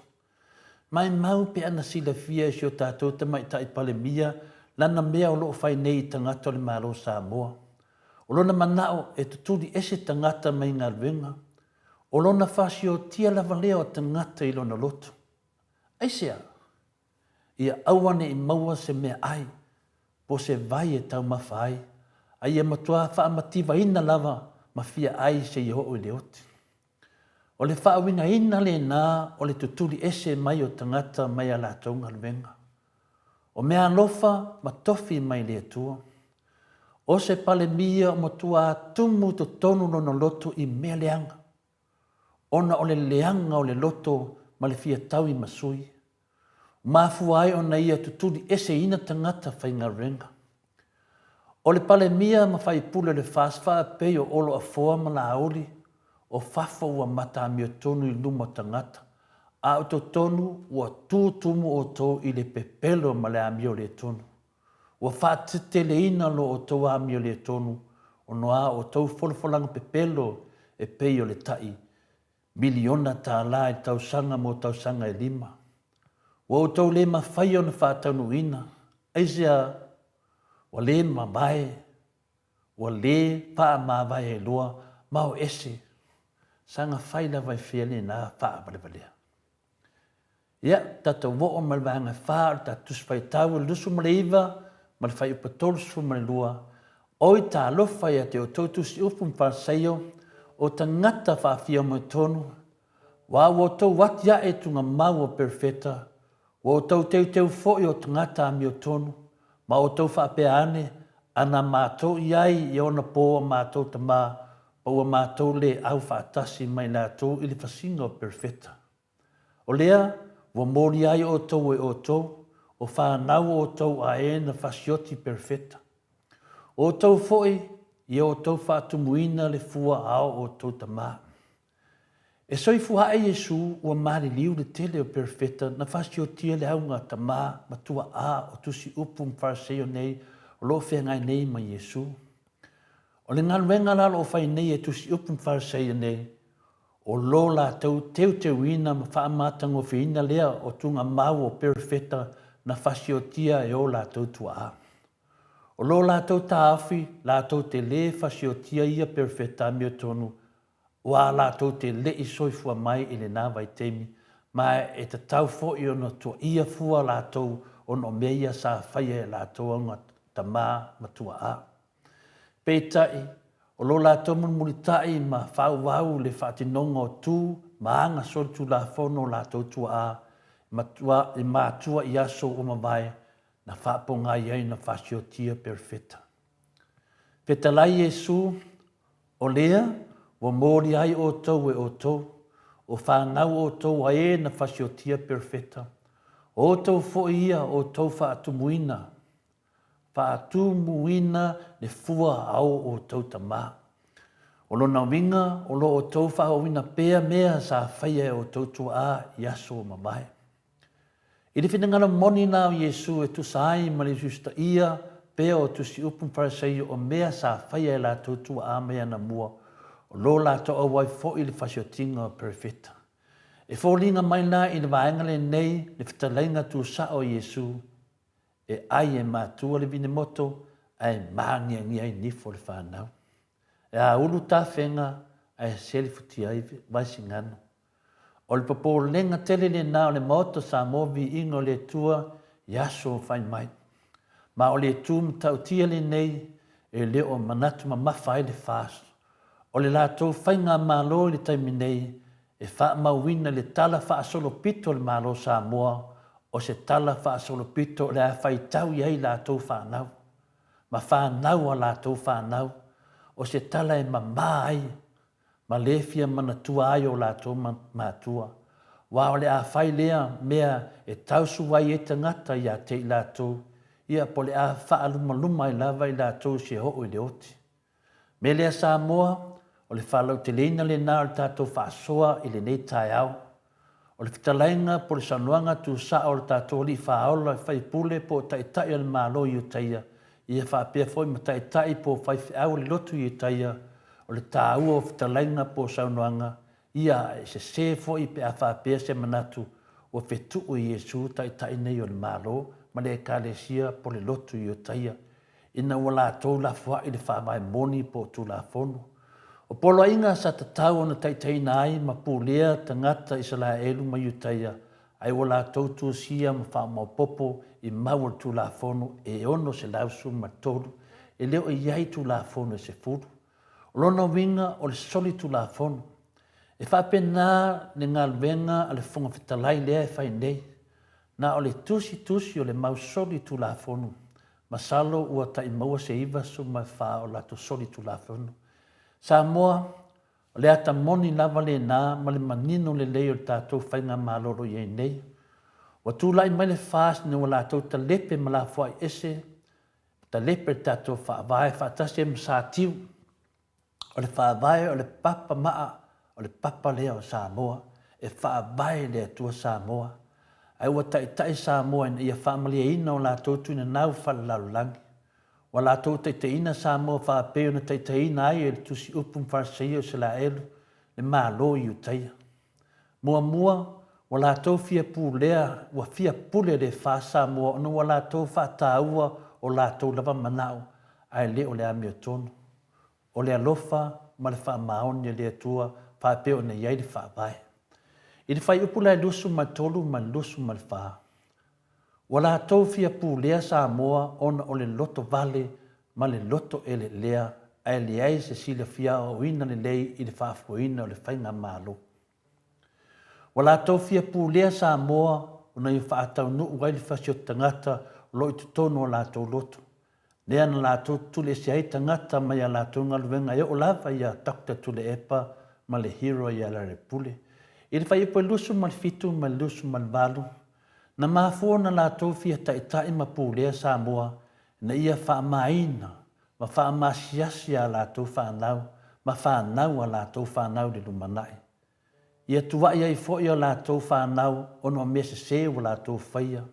Maimau pe ana silafia e si o tatou Tamaitai Palemia lana mea o lo o fai nei i tagata o le Malo o Samoa. O lona manao e tutuli ese tagata mai galuega. O lona fasiotia lava lea o tagata i lona loto. Aisea? Ia aua ne i maua se mea ai, po o se vai e taumafa ai, a ia matua faamativaina lava ma fia ai seia oo i le oti. O le faauigaina lena o le tutuli ese mai o tagata mai a latou galuega. O mea alofa ma tofi mai le Atua. O se Palemia o matua tumu totonu lona loto i mea leaga, ona o le leaga o le loto ma le fia taui ma sui. Mafua ai ona ia tutuli eseina tagata faigaluega. O le Palemia ma faipule o le FAST faapei o Olo Afoa ma Laauli, o fafo ua mata amiotonu i luma o tagata, A o totonu ua tutumu outou i le pepelo ma le amio le tonu. Ua faateteleina lo outou amio le tonu ona o a outou folafolaga pepelo e pei o le tai miliona tala i le tausaga mo tausaga e lima. Ua outou le mafai ona faataunuuina, aisea ua le mavae, ua le faamavae ai loa ma o ese, saga fai lava i fea lena faavalevalea. Ia, tatou oo mai le vaega e fa o le tatou Tusi Faitau o le 29 ma le Fuaiupu 32, Oi talofa ia te outou tusiupu ma Fariseio, o tagata faafiamoetonu, ua ua outou atiae i tugamau o perofeta, ua outou teuteu foi o tagata amiotonu, ma outou faapea ane, Ana matou i ai i ona po a matou tamā, ma ua matou le au faatasi ma i latou i le fasiga o perofeta. O lea, ua molia ai outou e outou, o fanau outou a e na fasioti perofeta. O outou foi, ia outou faatumuina le fua a o outou tamā. E soifua ae Iesu, ua maliliu le tele o perofeta na fasiotia le auga tamā ma tuaʻa o tusi upu ma Fariseio nei o lo o feagai nei ma Iesu. O le galuega la o lo o fai nei e tusi upu ma Fariseio nei, O lo latou teuteuina ma faamatagofieina lea o tugamau o perofeta na fasiotia e o latou tuaa. O lo latou taofi latou te lē fasiotia ia perofeta amiotonu ua latou te leʻi soifua mai i lena vaitaimi, ma e tatau foi ona tuaia fua latou ona o mea ia sa faia e latou auga tamā ma tuaa. Peitai, o lo latou mulimulitai ma faaauau le faatinoga o tu ma aga solitulafono o latou tuaa i matua i aso ua mavae na faapogai ai na fasiotia perofeta. Fetalai Iesu, O lea ua molia ai outou e outou, o fanau outou a e na fasiotia perofeta, o outou foi ia outou faatumuina Faatumuina le fua a o outou tamā. O lona uiga, o lo outou faaauauina pea mea sa faia e outou tuaa i aso ua mavae. I le finagalo moni la o Iesu e tusa ai ma le usitaia pea o tusiupu ma Fariseio o mea sa faia e latou tuaa mai anamua, o lo latou auai foi i le fasiotiga o Perofeta. E foliga mai la i le vaega lenei le fetalaiga tusao o Iesu E ai e matua le vinemoto ae māgiagia ai nifo o le whanau. E āulu tafega ae selifutia ai vaisigano. O le popolega tele lena o le Maota Samoa Viiga o le Atua i aso o fai mai. Ma o le itu matautia lenei e le o manatu mamafa ai le FAST. O le latou faigamalo i le taimi nei e faamauina le tala faasolopito a le Malo Samoa o se tala faasolopito o le a faitau i ai latou fanau ma fanau a latou fanau, o se tala e mamā ai ma le fia manatua ai o latou matua, aua o le a fai lea mea e tausu ai e tagata ia te i latou, ia po o le a faalumaluma ai lava i latou se oo i le oti. Mea lea Samoa, o le faalauteleina lena o le tatou faasoa i lenei taeao. O le fetalaiga po o le saunoaga tuusao o le tatou Alii Faaola i faipule po o taitai o le Malo i Utaia, ia faapea foi ma taitai po o faifeau o le lotu i Utaia, o le taua o fetalaiga po o saunoaga, ia e sese foi pe a faapea se manatu ua fetuu e Iesu taitai nei o le Malo ma le Ekalesia po o le lotu i Utaia. ina ua latou lafoai le faavae moni po o Tulafono. O poloaiga sa tatau ona taitaiina ai ma pulea tagata Isalaelu ma Iutaia, ae ua latou tusia ma faamaopopo i mau o le Tulafono e 613, e le o i ai Tulafono e sefulu. O lona uiga o le solitulafono. E faapena le galuega a le Fofoga Fetalai lea e fai nei. Na o le tusitusi o le mau solitulafono Masalo ua tai maua se 94 o latou solitulafono. Samoa, o le ata moni lava lena ma le manino lelei o le tatou faigamalo o lo o i ai nei. Ua tulai mai le FAST ina ua latou talepe ma lafoai ese, talepe le tatou Faavae faatasi ai ma Satiu. O le Faavae o le papa maa, o le papa lea o Samoa. e faavae le Atua Samoa, ae ua taitai Samoa ina ia faamalieina o latou tuinanau faalelalolagi. Ua latou taitaiina Samoa faapei ona taitaiina ai e le Tusi Upu ma Fariseia o Isalaelu le Malo i Iutaia. Muamua, ua latou fia pulea, ua fia pule le fa Samoa ona ua latou faataua o latou lava manao ae le o le amiotonu. O le alofa ma le faamaoni a le Atua faapea ona i ai le Faavae. I le fuaiupu la e 23 ma le 24, ua latou fia pulea Samoa ona o le loto vale ma le loto eleelea ae leai se silafia aoaoina lelei i le faafoeina o le faigamalo. Ua latou fia pulea Samoa ona ia faataunuu ai le fasioti tagata o lo o i totonu o latou loto, lea na latou tutuli ese ai tagata mai a latou galuega e oo lava ia Doctor Tuilaepa ma le hero ia Lealailepule. I le fuaiupu e 27 ma le 28, na mafua ona latou fia taitai ma pulea Samoa ina ia faamaina ma faamaasiasi a latou fanau ma fanau a latou fanau i le lumanai. Ia tuai ai foi a latou fanau ona o mea sese ua latou faia.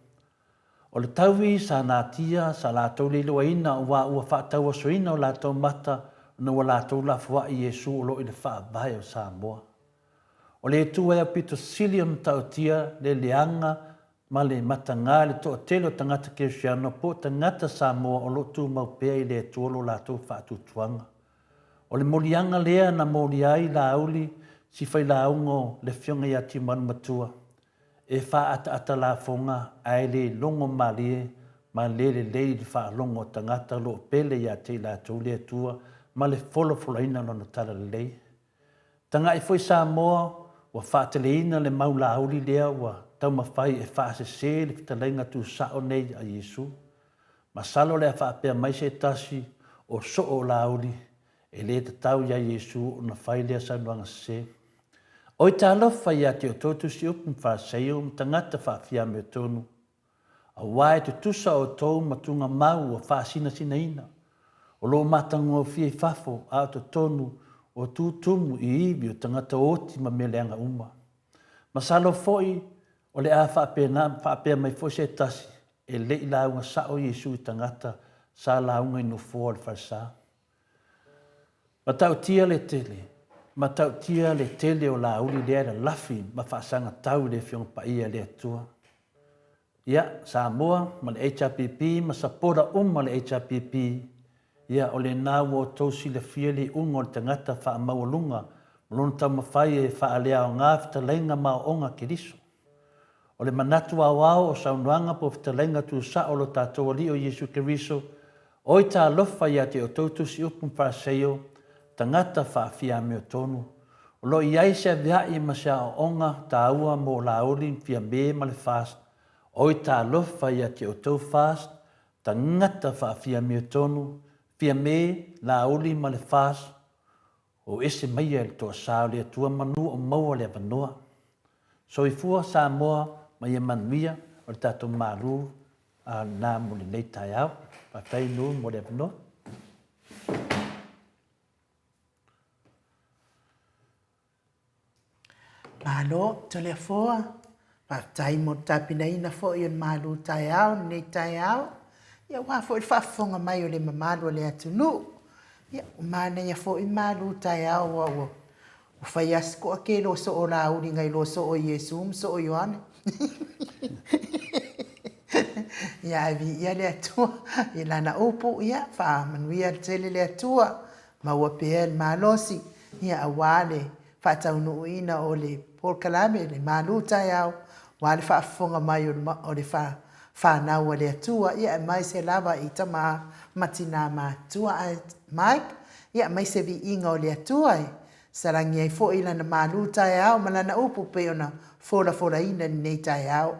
O le taui sa natia sa latou le iloaina aua ua faatauasoina o latou mata ona ua latou lafoai Iesu o lo o i le Faavae o Samoa. O le Itu e aupito sili ona taotia le leaga ma le mataga i le toatele o tagata Kerisiano po o tagata Samoa o lo o tumau pea i le Atua lo latou faatuatuaga. O le moliaga lea na molia ai Laauli si failauga o le Afioga ia Tiumalu Matua e faaataata lafoga ae le logo malie ma le lelei i le faalogo a tagata o lo o pele ia te i latou le Atua ma le folafolaina o Lona Talalelei. Taga'i foi Samoa ua faateleina le mau laauli lea ua taumafai e faasese le fetalaiga tusa'o nei a Iesu. Masalo o le a faapea mai se tasi o soo o Laauli, e le tatau iā Iesu ona fai lea saunoaga sese. Oi talofa ia te outou tusiupu ma Fariseio ma tagata faafiameotonu, Aua e tutusa outou ma tugamau ua faasinasinaina, o lo o matagofie i fafo, a o totonu o tutumu i ivi o tagata oti ma mea leaga uma. Masalo foi o le a faapena, faapea mai foi se tasi, e le i lauga sao Iesu i tagata sa lauga i nofoa o le falesa. Matautia le tele, matautia le tele o Laauli lea e lalafi ma faasagatau i le Afioga Paia a le Atua. Ia, Samoa ma le HRPP ma sapota uma le HRPP, ia, o lena ua outou silafia le iuga o le tagata faamaualuga ma lona taumafai e faaleaoga fetalaiga ma aoaoga a Keriso. O le manatu aoao o saunoaga po o fetalaiga tusao o lo tatou Alii o Iesu Keriso, Oi talofa ia te outou tusiupu ma Fariseio, tagata faafiameotonu, o lo o i ai se avea'i ma se aoaoga taua mo Laauli ma Fiame ma le Fast, oi talofa ia te outou Fast, tagata faafiameotonu, Fiame, Laauli ma le Fast, O ese maia e le toasa o le Atua manu o maua le avanoa. Soifua Samoa ma ia manuia o le tatou malu a lena mo lenei taeao. Faafetai Nuu mo le avanoa. Malo Toleafoa, faafetai mo le tapenaina foi o le malu taeao lenei taeao, ia aua foi le faafofoga mai o le mamalu o le atunuu. Ia, ua manaia foi malu taeao aua ua fai lava si toatele o soo Laauli nai lo soo Iesu ma soo Ioane. Ia, ae viia le Atua i Lana upu, ia faamanuia tele le Atua, maua pea le malosi, ia aua le faataunuuina o le polokalame le malu taeao, aua le faafofoga mai o le fanau a le Atua, ia aemaise lava i tama ma tina matutua. Ae Mike, ia aemaise viiga o le Atua e salagi ai foi lana malu taeao ma lana upu pei ona folafolaina i lenei taeao.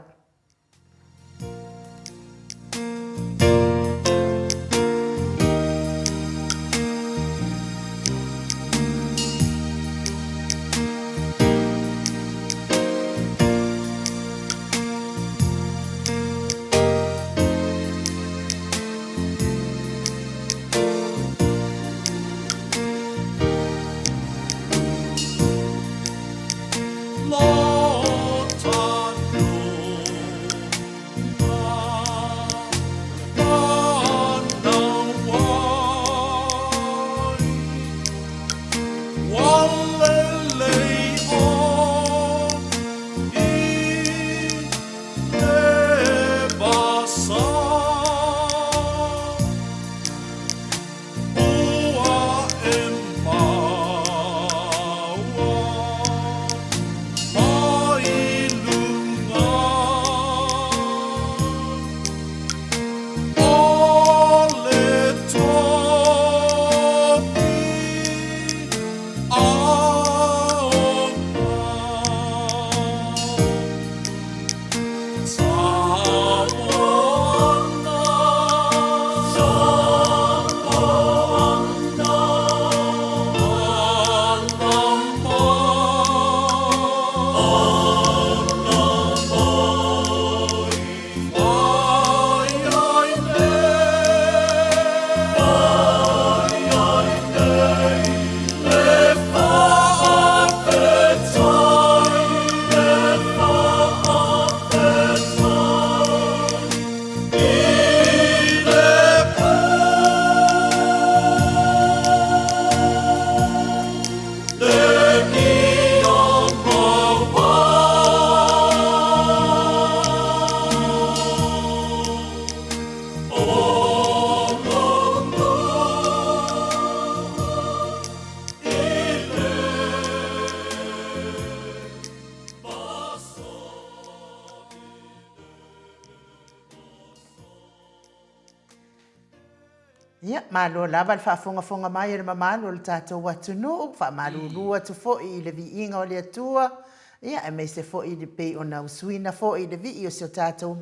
Ia, malo lava le faafogafoga mai a le mamalu o le tatou atunuu, faamalulu atu foi i le viiga o le Atua, ia, aemaise foi e pei ona usuina foi i le vii o si o tatou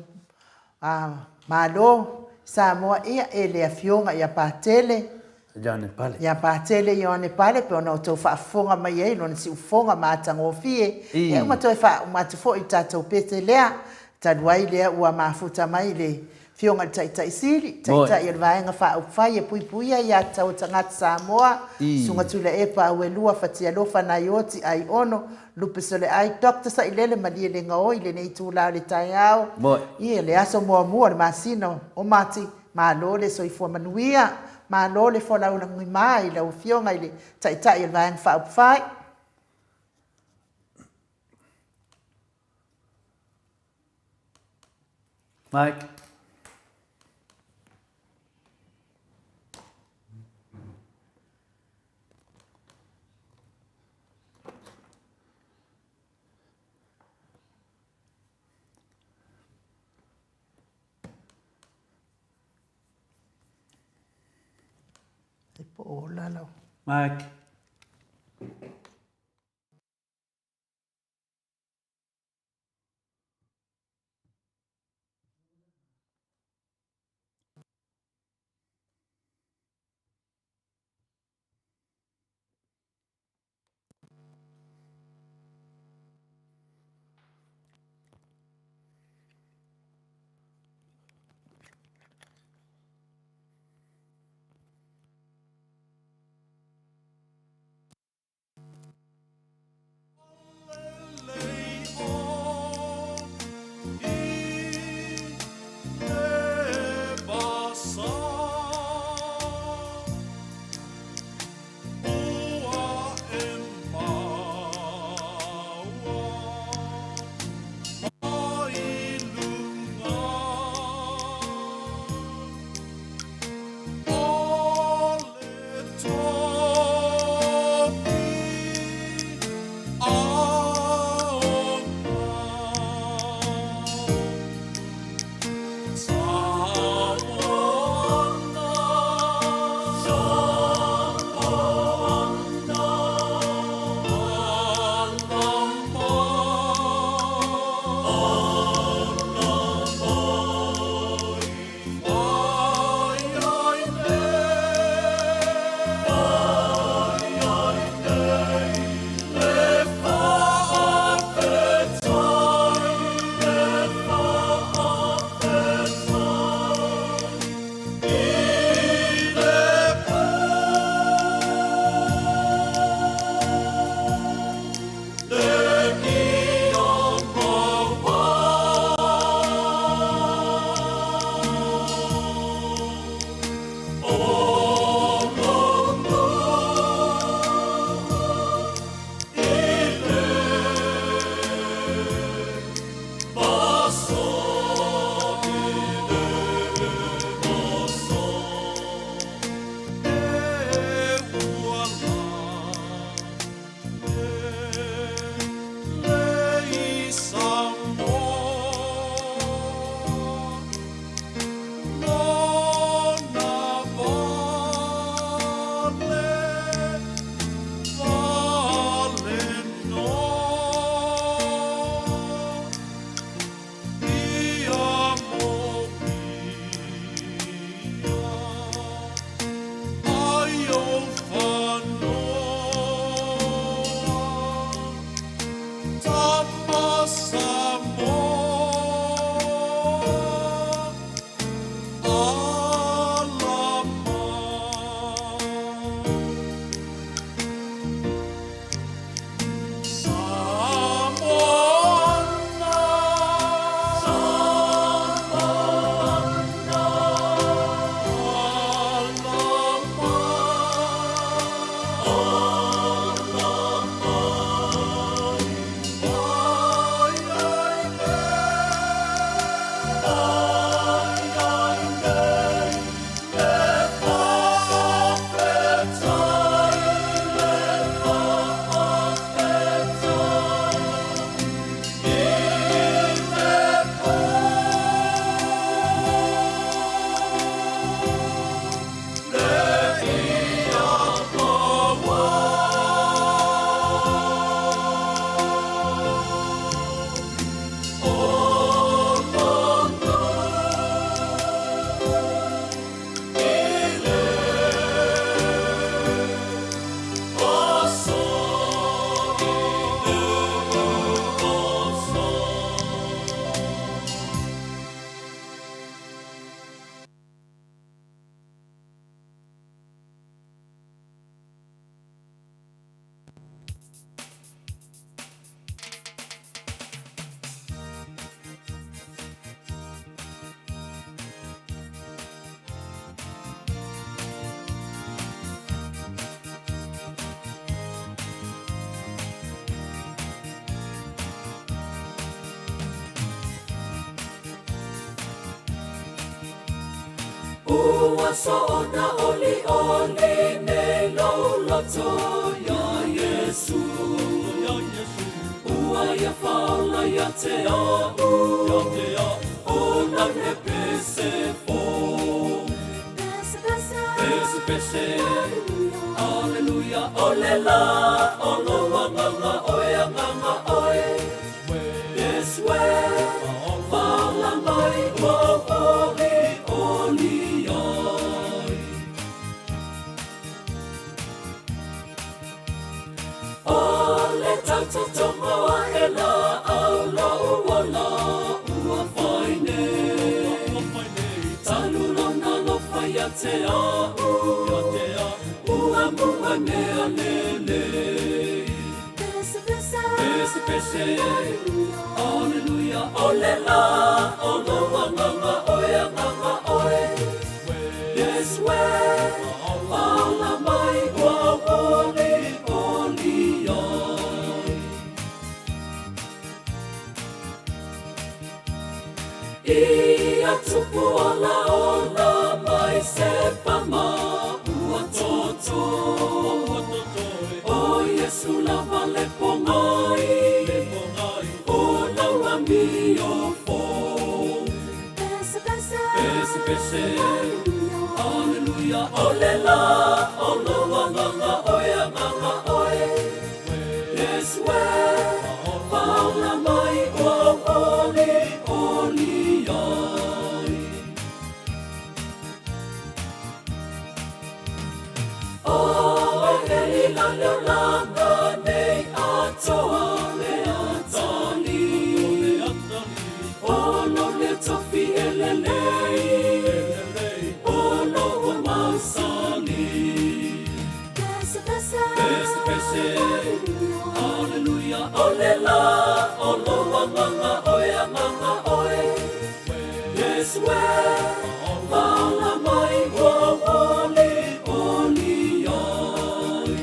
Malo Samoa, ia, e le Afioga ia Patele Ioane Pale. Ia Patele Ioane Pale, pei ona outou faafofoga mai ai i lona siufofoga matagofie. Ia, ua toe faauma atu foi i le tatou pese lea, talu ai lea ua mafuta mai le Afioga i le Taitai Sili, Taitai o le Vaega Faaupufai e Puipuia Aiatatau a Tagata Samoa, Susuga Tuilaepa Auelua Fatialofa Naioti Aiono Lupeseleai Doctor Sailele Malielegaoi i lenei itula o le taeao. Ia, le aso muamua o le masina o Mati, malo le soifua manuia, malo le folau lagima i lau Afioga i le Taitai o le Vaega Faaupufai. Mike. E po o ola lau. Mike. Ua soona olioli nei lou loto iā Iesu. Ua ia faaola ia te a'u, o lau le pese fou. Pese, pese, Aleluia, o le la o lou agaga oe, agaga oe. Iesu e, faaola mai ua ou olioli ai. O le tautotogo aʻe laau lou ola ua fai nei. Talu lona alofa ia te a'u, ua mua mea lelei. Pese, pese, Aleluia, o le la o lou agaga oe, agaga oe. Iesu e, faaola mai ua ou olioli ai. Ia tupu olaola mai se pama ua toto. O Iesu lava le pogai, o lau amio fou. Pese, pese, Aleluia, o le la o lou agaga oe, agaga oe. Iesu e, faaola mai ua ou olioli ai. O e la le olaga nei atoa le atalii. O lou lea tofi e lelei, o lou mausali. Pese, pese, Aleluia, o le la o lou agaga oe, agaga oe. Iesu e, faaola mai ua ou olioli ai.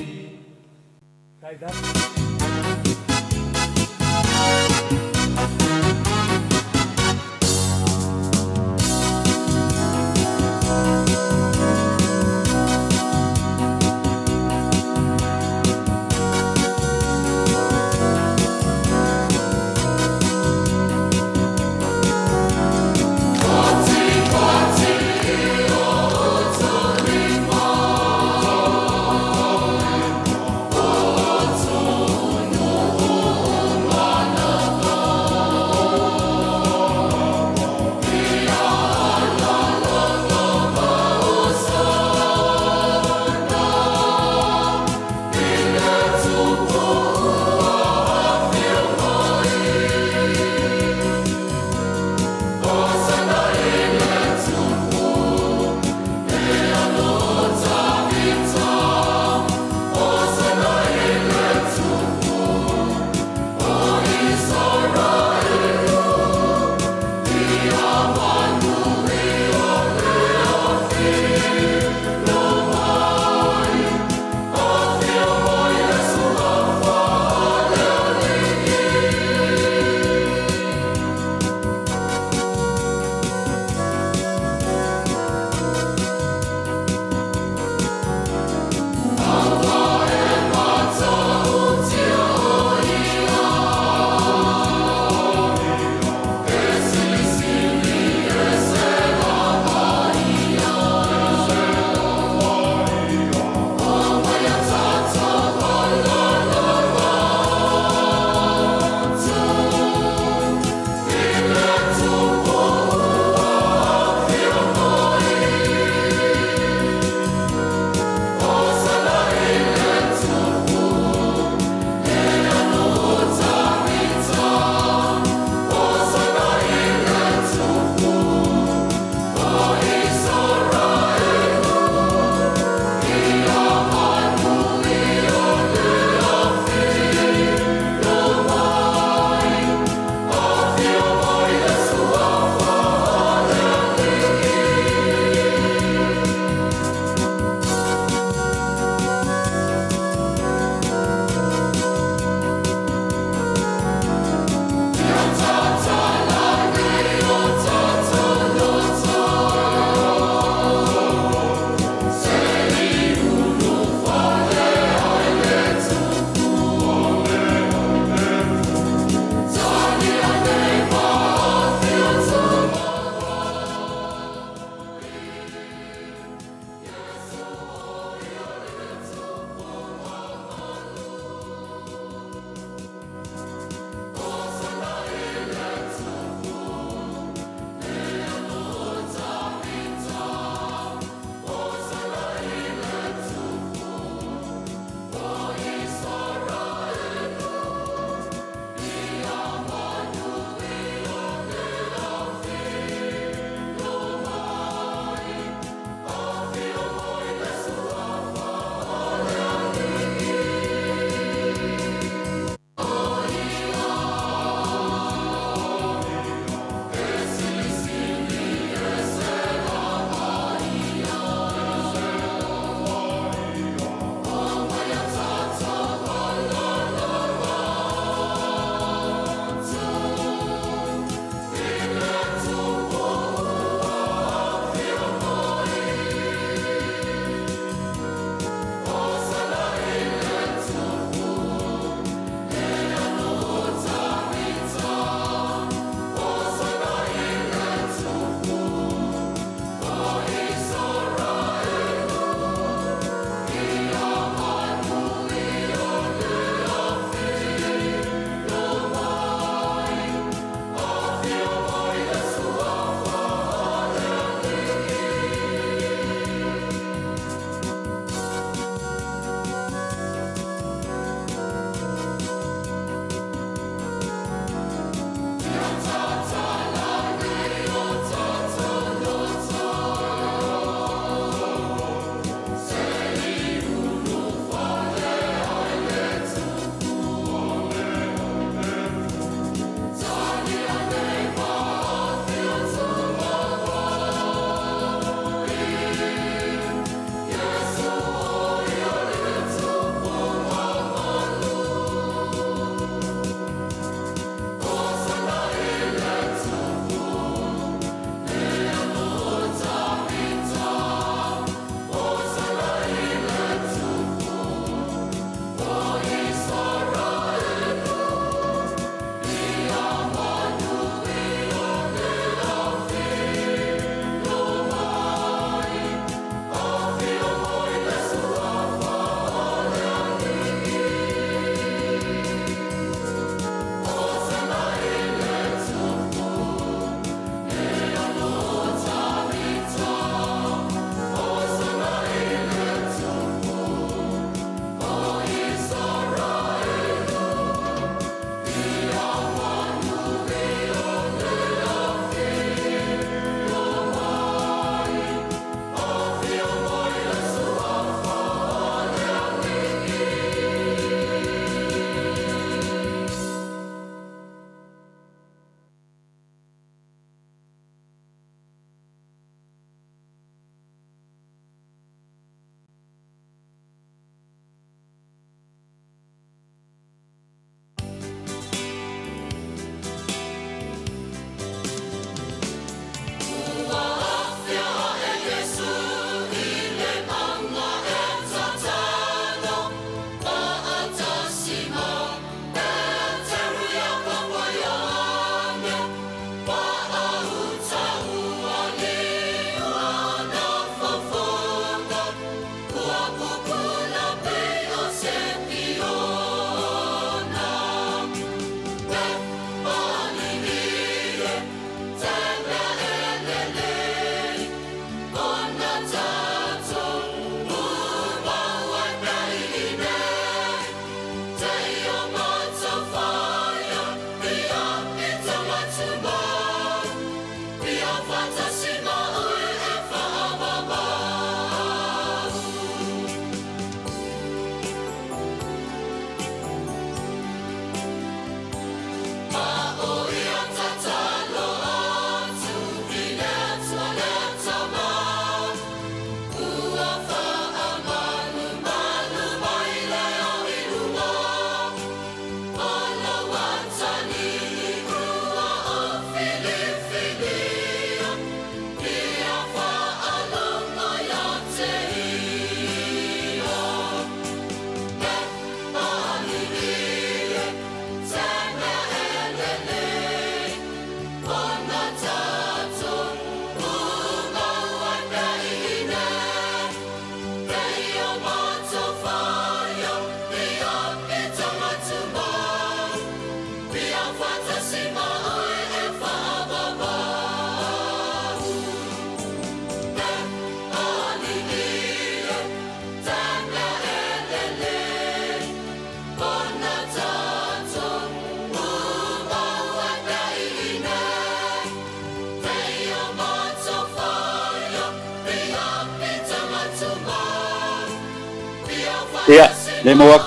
Ia, le maua atu.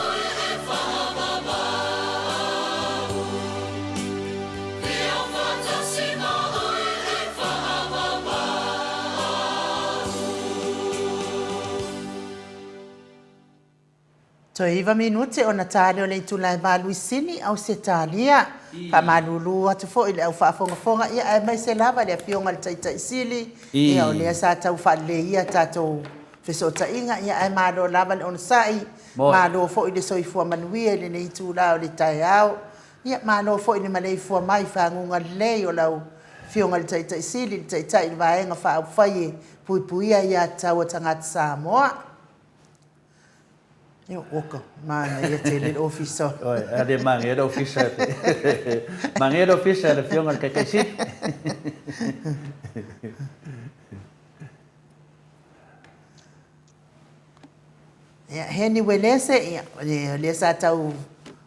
Toe iva minute ona ta lea o le itula e valuisini Ausetalia. Faamalulu atu foi i le au faafogafoga ia aemaise lava le Afioga i le Taitai Sili, ia o lea sa tau faaleleia tatou fesootaiga, ia ae malo lava le onosai, malo foi le soifua manuia i lenei itula o le taeao. Ia malo foi le maleifua mai i faguga lelei o lau Afioga i le Taitai Sili, le Taitai o le Vaega Faaupufai e Puipuia Aiatatau a Tagata Samoa. Io, oka, manaia tele le ofisa. Oi, a le manaia le ofisa. Manaia le ofisa le Afioga i le Taitai Sili. Ia, Heni Uelese, ia, o lea sa tau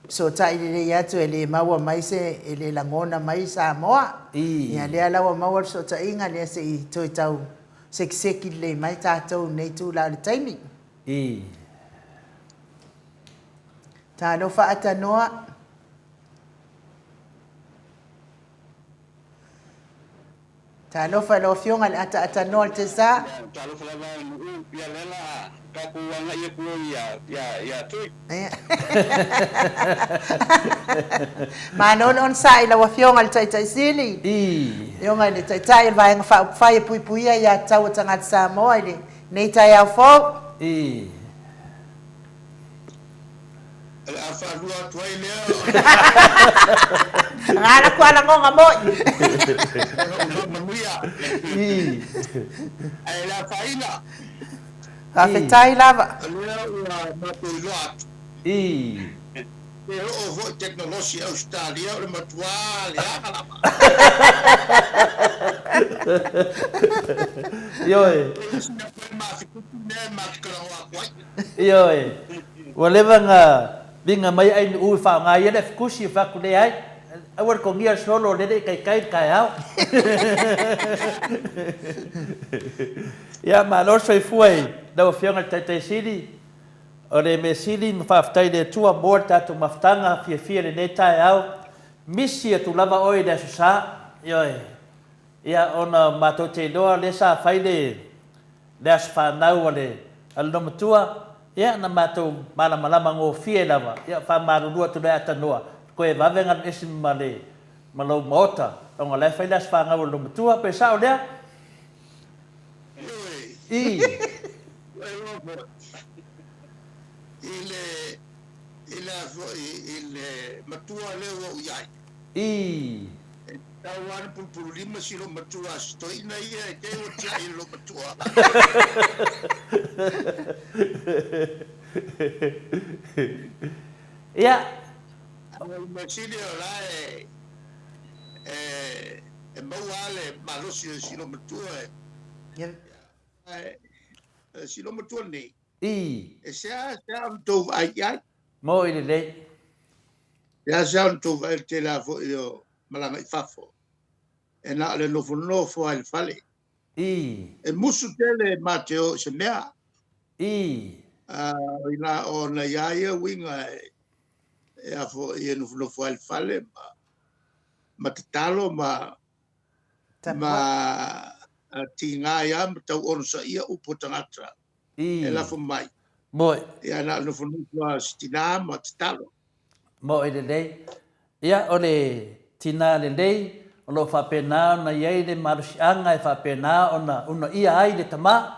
fesootai lelei atu e le maua mai se, e le lagona mai Samoa. Ia, lea la ua maua le fesootaiga, lea se i toe tau sekiseki lelei mai tatou i lenei itula o le taimi. I. Talofa Atanoa. Talofa i lau Afioga i le Ataatanoa o le Tesa. Talofa lava i Nu'u, ia lea la tatou agai atu ai ia Tui. Malo le onosai i lau Afioga i le Taitai Sili. Afioga i le Taitai o le Vaega Faaupufai e Puipuia Aiatatau a Tagata Samoa i lenei taeao fou. O le a faalua atu ai lea. Ngā la kua langonga moi. Ona ua manuia. Ae le afaina. Faafetai lava. O lea ua matou iloa atu. E oo foi tekonolosi i Ausetalia o le matua leaga lava. Ioe. E isi mea koe mafikutu mea e matou talanoa atu ai. Ioe. Ua leva na viga mai ai Nu'u e faaaoga ai le afikusi e fai atu, Leai, aua le togia le solo lele i taitai i le taeao. Ia, malo le soifua i lau Afioga i le Taitai Sili. O le mea sili ma faafetai i le Atua mo le tatou mafutaga fiafia i lenei taeao. Misi atu lava oe i le Aso Sa, ioe, ia ona matou te iloa lea sa fai le le aso fanau a le a le Loomatua, ia na matou malamalama gofie lava, ia faamalulu atu loa e Atanoa, toe vave galu ese ma le ma lou maota, ona o la e fai le aso fanau a le Loomatua, pe sao lea? Ioe, I. ua iloa foi i le i le a foi i le matua lea ua ou i ai. I. E tatau lava ona pulupululima si loomatua a si toeaina ia e te ua tiai i le loomatua. Ia. A o le mea sili o la e e maua lava le malosi o si loomatua e. Ia. Ae si loomatua nei. I. E seasea ona tou vaai i ai. Moi lelei. Seasea ona tou vaai i le tele lava foi o malaga i fafo, e na o le nofonofo lava i le fale. I. E musu tele ma te o i se mea. I. A, inā ona i a ia uiga e, e a foi e nofonofo lava i le fale ma, ma tatalo ma, ma tiga ai lava ma tau onosaia upu a tagata. I. E lafo mai. Moi. Ia na o le nofonofo lava o si tinā ma tatalo. Moi lelei. Ia, o le tinā lelei, o lo o faapena ona i ai le malosiaga e faapena ona unaia ai le tama.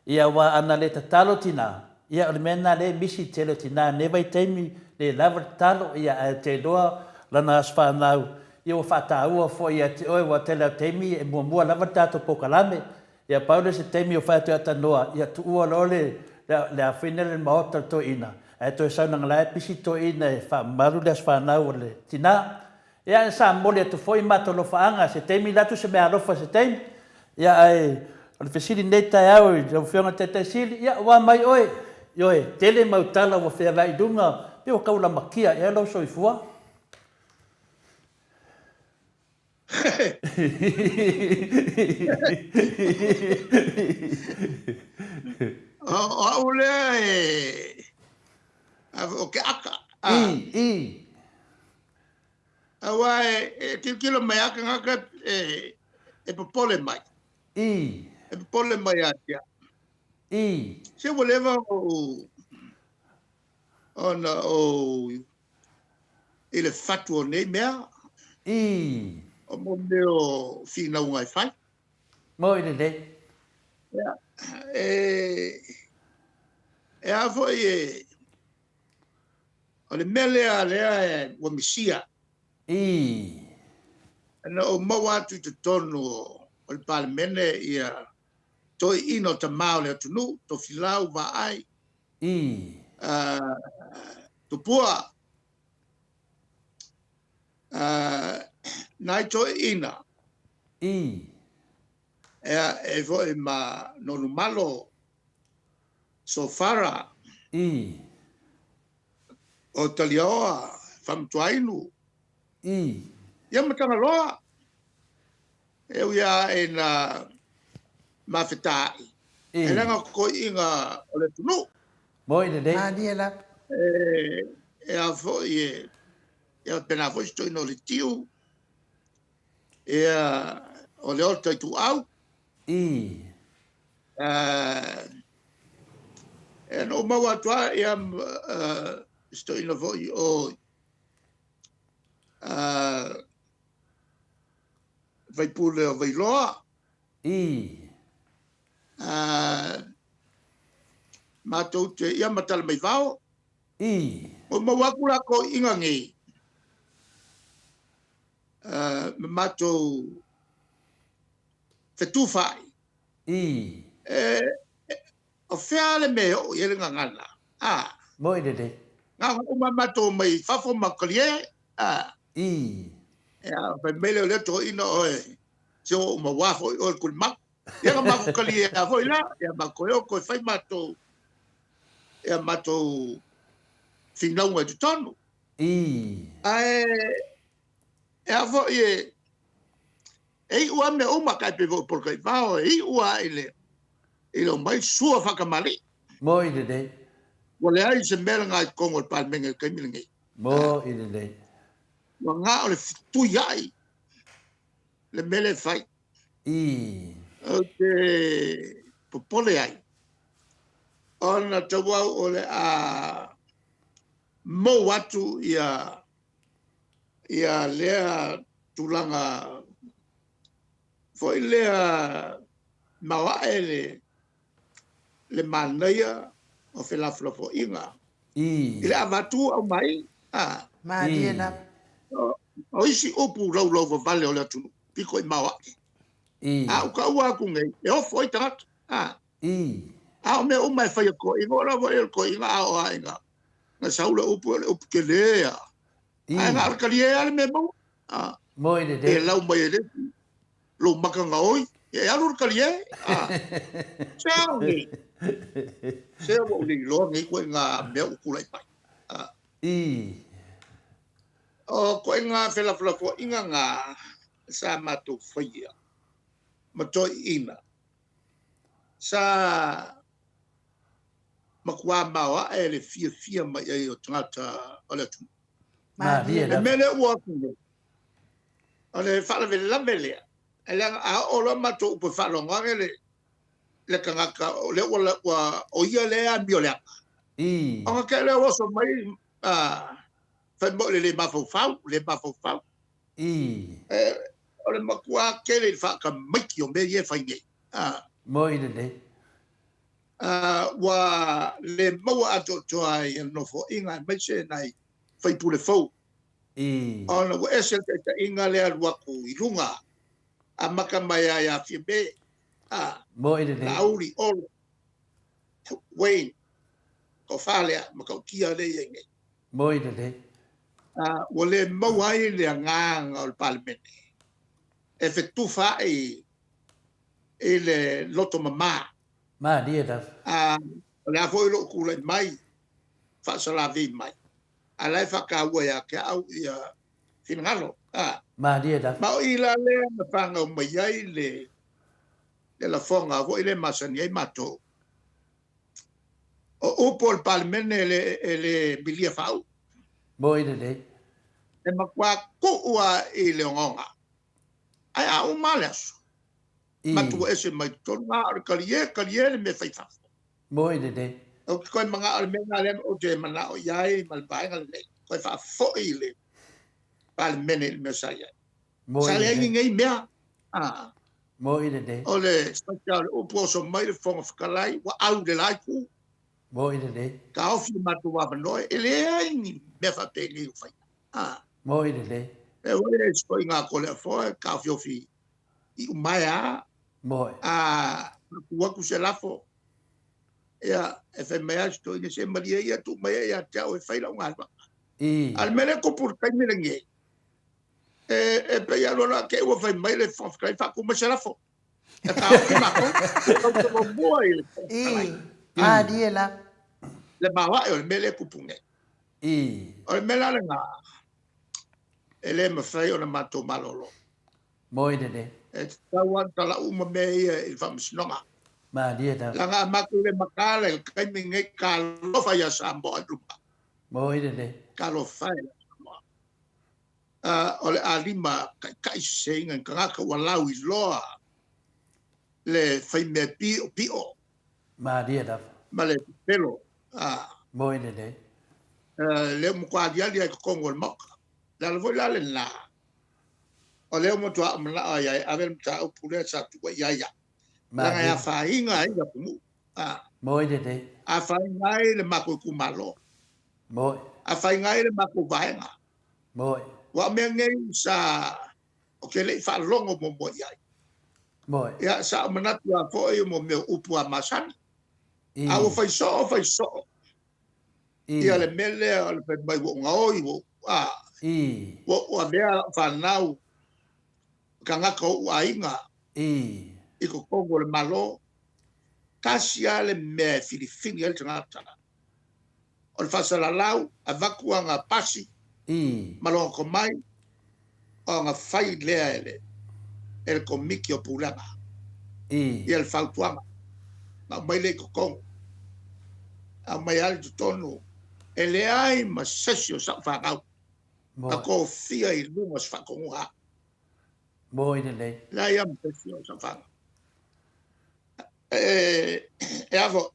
Ia, aua ana le tatalo tinā, ia o le mea lena lea e misi i le tele o tinā i lenei vaitaimi, le lava le tatalo, ia ae ou te iloa lana aso fanau, ia ua faataua foi ia te oe, aua o le tele lava o taimi e muamua lava le tatou polokalame, Ia pau lea o se taimi o fai atu ia Tanoa, ia tuua loa le le afina le maota o le toeaina, ae toe sau leaga la e pisi toeaina e faamamalu le aso fanau o le tina. Ia ae sa momoli atu foi matou alofaaga, se taimi la atu se meaalofa se taimi. Ia ae o le fesili i lenei taeao i lau Afioga i le Taitai Sili, ia ua mai oe, ioe, tele mau tala ua feaveai i luga, pei ua tau lamatia ea lou soifua? O au lea e O ke aka. A. I, i. Aua e, e tilotilo mai a tagata e, e popole mai. I. E popole mai ia te au. I. Se ua leva ou ona ou i le fatu o nei mea. I. O mo mea o finauga e fai. Moi lelei. Ia, e, e a foi e, o le mea lea lea e, ua misia. I. Na ou maua atu i totonu o le Palemene ia toeaiina o tama o le atunuu, Tofilau, Vaai, I. Tupua, nai toeaiina. I. Ea, e foi ma Nonumalo, Sofara. I. O Taliaoa, Famutuainu. I. Ia ma Tagaloa. E ui a e na mafetaai. I. E leaga toeaiina o le atunuu. Moi lelei. Malie lava. E, e a foi e, e pena foi se toeaina o le Tiu. Ia, o le Ota Ituau. I. E na ou maua atu lava ia, se toeaina foi o Faipule o Vailoa. I. Matou te, ia ma Talamaivao. I. Ua maua atu la toeaiina nei ma matou fetufaai. I. E, o fea le mea e oo i ai le gagana? A. Moi lelei. Na ona uma matou mai fafo ma talie. A. I. Ia, fai mai lea o lea toeaina oe, se ua ou mauā foi oe i le kulimau. Ia na matou talie a foi la, ia matou e o toe fai matou, ia matou finauga i totonu. I. Ae, e a foi e, e iu a mea uma, tai pei foi o Polataivao, e iu a i le, i le omai sua faatamalii. Moi lelei. Ua leai se mea lena i totonu o le Palemene i le taimi lenei. Moi lelei. Ua na o le fetuiai le mea lea e fai. I. Ou te popole ai, ona tauau o le a mou atu ia, ia lea tulaga foi lea maoae le, le manaia o felafolafoaiga. I. I le avatu aumai, a. Malie lava. O isi upu laulauvavale o le atunuu, pito i maoae. I. A ou taua atu nei, e ofo ai tagata. A. I. A o mea uma e fai e toeaiina, o la foi o le toeaina a oo lava ina na sau le upu, o le upu tele lava. I. Ae na o le talie lava le mea maua. A. Moi lelei. E lau mai e le isi lou maka gaoi, e alu le talie. A. Se ao nei. Se ua ou le iloa nei ituaiga mea ua tulai mai. A. I. O ituaiga felafolafoaiga na sa matou faia ma toeaiina, sa matua maoae le fiafia mai ai o tagata o le atunuu. Malie Le lava. mea lea ua atu nei, o le faalavelave lea, e leaga a oo loa matou upu e faalogo ane le, le tagata, o lea ua, ua, o ia lea e amio leaga. I. Ona te lea ua oso mai, a, fai mai o le le mafaufau, le mafaufau. I. E, o le matua tele i le faatamaiti o mea ia e fai nei. A. Moi lelei. A, ua le maua atoatoa ai e le Nofoaiga aemaise nai faipule fou. I. Ona ua ese le taitaiga lea alu atu i luga, amata mai lava ia Fiame, a, Moi lelei. Laauli, Olo, Wayne, toafa lea, matautia lea e i ai nei. Moi lelei. A, ua le maua ai le agaga o le Palemene e fetufaai i le loto mama. Malie lava. A, o le a foi lou tulai mai, faasalavei mai, a la e faataua ia te au ia finagalo. A, Malie lava. ma o i la lea na fanau mai ai le, le lafoga foi lea e masani ai matou. O upu o le Palemene e le, e le milia faauu. Moi lelei. E matua tuu lava i le ogaoga. Ae a uma le aso, matou ese mai totonu, a o le talie, talie le mea fai fafo. Moi lelei. Ou te toe manao i le mea lena lea ou te manao i ai ma le vaega lenei, toe faafoi le Palemene i le mea sa i ai. Sa leai ni nei mea. A. Moi lelei. O le saita o le upu oso mai le Fofoga Fetalai, ua au i le la itu. Moi lelei. Taofi le matou avanoa, e leai ni mea faapenei o faia. A. Moi lelei. E ua le isi ngā kole afoa e taofiofi i umae a. Moi. A, tu atu se lafo. Ia, e fai mai a si toeaina, se malie ia tuu mai ia te au e fai lau galuega. A o le mea lea e tupu i le taimi lenei, e, e pei lava loa te i ua fai mai le Fofoga Fetalai, faatu mai se lafo. E taofi matou, e tau te muamua i le Fofoga Fetalai. Malie la. Le maoae o le mea lea e tupu nei. O le mea la lena, e le mafai ona matou malolo. Moi lelei. E tatau lava ona tala'u uma mea ia i le Faamasinoga. Malie lava. Leaga a matou le mataala i le taimi lenei, talofa ia Samoa i luma. Moi lelei. Talofa e ia Samoa. O le a lima taitai seseina i tagata ua lauiloa le faimea piopio. Malie lava. Ma le pepelo. Moi lelei. Lea ua matua aliali lava i totonu o le Maota. O le ala foi la lena, o lea ua matua ou manao ai e ave le mataupu lea sa tuu ai ia ia. Leaga e afaina ai le atunuu. Moi lelei. Afaina ai le matou itumalo. Moi. Afaina ai le matou vaega. Moi. Aua o mea nei sa ou te le i faalogo muamua i ai. Moi. Ia, sa ou manatu lava foi mo mea o upu a masani. A ua fai soo, fai soo. Ia le mea lea o le fai mai ua ou gaoi, ua ou, a, ua ou avea lau fanau, tagata o ou aiga, i totonu o le Malo. Tasi lava le mea e filifili ai le tagata, o le faasalalau, avatu ana pasi ma lona tomai, ona fai lea e le, e le Komiti o Pulega ia le fautuaga, ona aumai lea i totonu. Aumai lava i totonu, e leai ma se isi o sau fanau na tofia i luga o se faatonuga au. Moi lelei. Leai lava ma se isi o sau fanau. E, e a foi,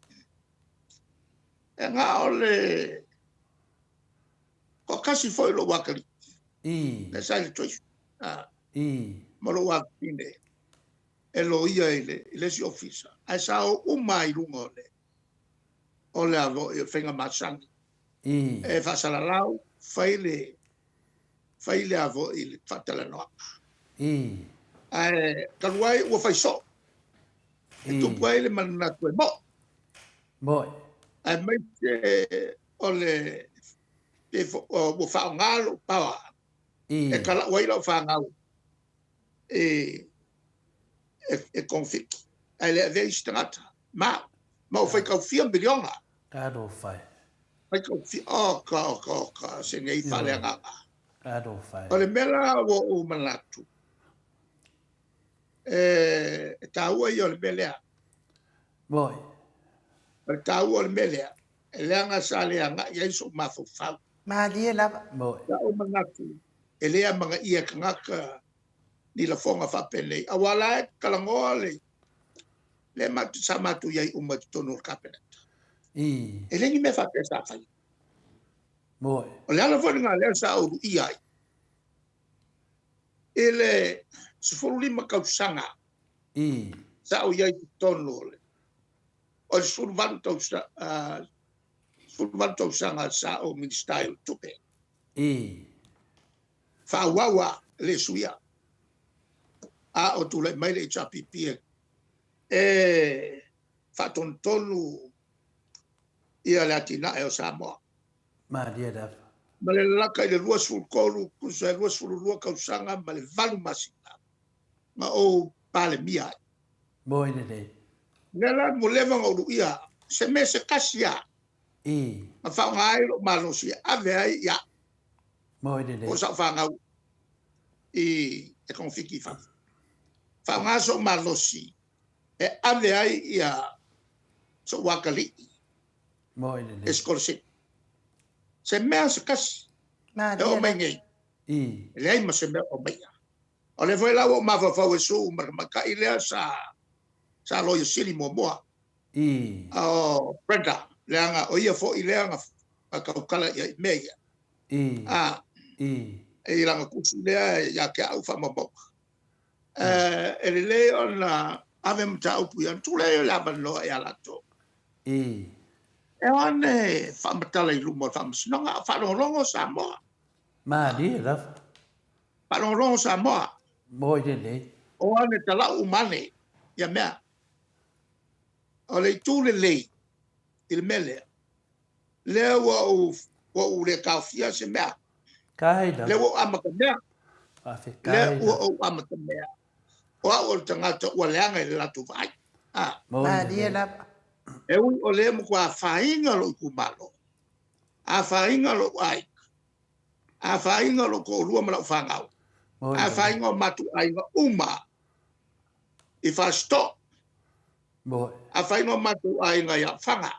e na o le toatasi foi lou atalii. Lea sa i le Joyce. Ma lou afafine e loia i le, i le isi ofisa. Ae sa o uma i luga o le, o le a foi, o le faiga masani. E faasalalau, fai le, fai le a foi le faatalanoaga. Ae talu ai ua fai soo. E tupu ai le manatu e moʻo. Moe. Aemaise o le pe ua faaaoga lou power e talau ai lau fanau e e konfiki ae le avea isi tagata ma ma ua faitau fia miliona. Talofa e. Faitau fia, oka oka oka se nei faaleagaga. Talofa e. O le mea la ua ou manatu e taua ia o le mea lea. Moi. O le taua o le mea lea, e leaga sa le agai ai sou mafaufau. Malie lava. Moi. Sa ou manatu, e le amanaia e tagata ni lafoga faapenei, aua la e talanoa le lea matou, sa matou i ai uma i totonu o le Kapeneta. E le ni mea faapea sa faia. Moi. O le ala foi lena lea sa ou luia ai i le 15 tausaga sa ou i ai i totonu o le o le 18 tausaga, 18 tausaga sa ou Minisita ai o Tupe. Faaauau lava e le suia. A o tulai mai le HRPP e faatonutonu ia le atinae o Samoa. Malie lava. Ma le lalata i le 23, tusa e 22 tausaga ma le 8 masina na ou Palemia ai. Moi lelei. O lea la ua leva ona ou luia se mea se tasi lava na faaaoga ai lou malosi e ave ai ia au. Moi lelei. Po o sau fanau i e togafiti i fafo. Faaaoga sou malosi e ave ai ia sou atalii. Moi lelei. E sikolasipi. Se mea se kasi e oo mai nei. I. E leai ma se mea o maia. O lea foi la ua ou mafaufau e suu ma le tamaitai lea sa sa Loia Sili muamua. I. O Brenda, leaga o ia foi lea na na tautala ia i mea ia. I. A. I. I lana tusi lea ia te au faamaumauga. E lelei ona ave mataupu ia, ona tuu lea o le avanoa ia latou. I. E o ane faamatala i luma o le Faamasinoga, a o faalogologo Samoa. Malie lava. Faalogologo Samoa. Moi lelei. O ane talau uma ane ia mea. O le itu lelei i le mea lea, lea ua ou, ua ou le taofia se mea. Kai lava. Lea ua ou amata mea. Faafetai Lea ua ou amata mea. O au o le tagata ua leaga i le latou vaai. A. Malie lava. E ui o lea matua afaina lou itumalo, afaina lou aiga, afaina lou toalua ma lau fanau, afaina o matou aiga uma i Fasitoo, afaina o matou aiga i Aofaga,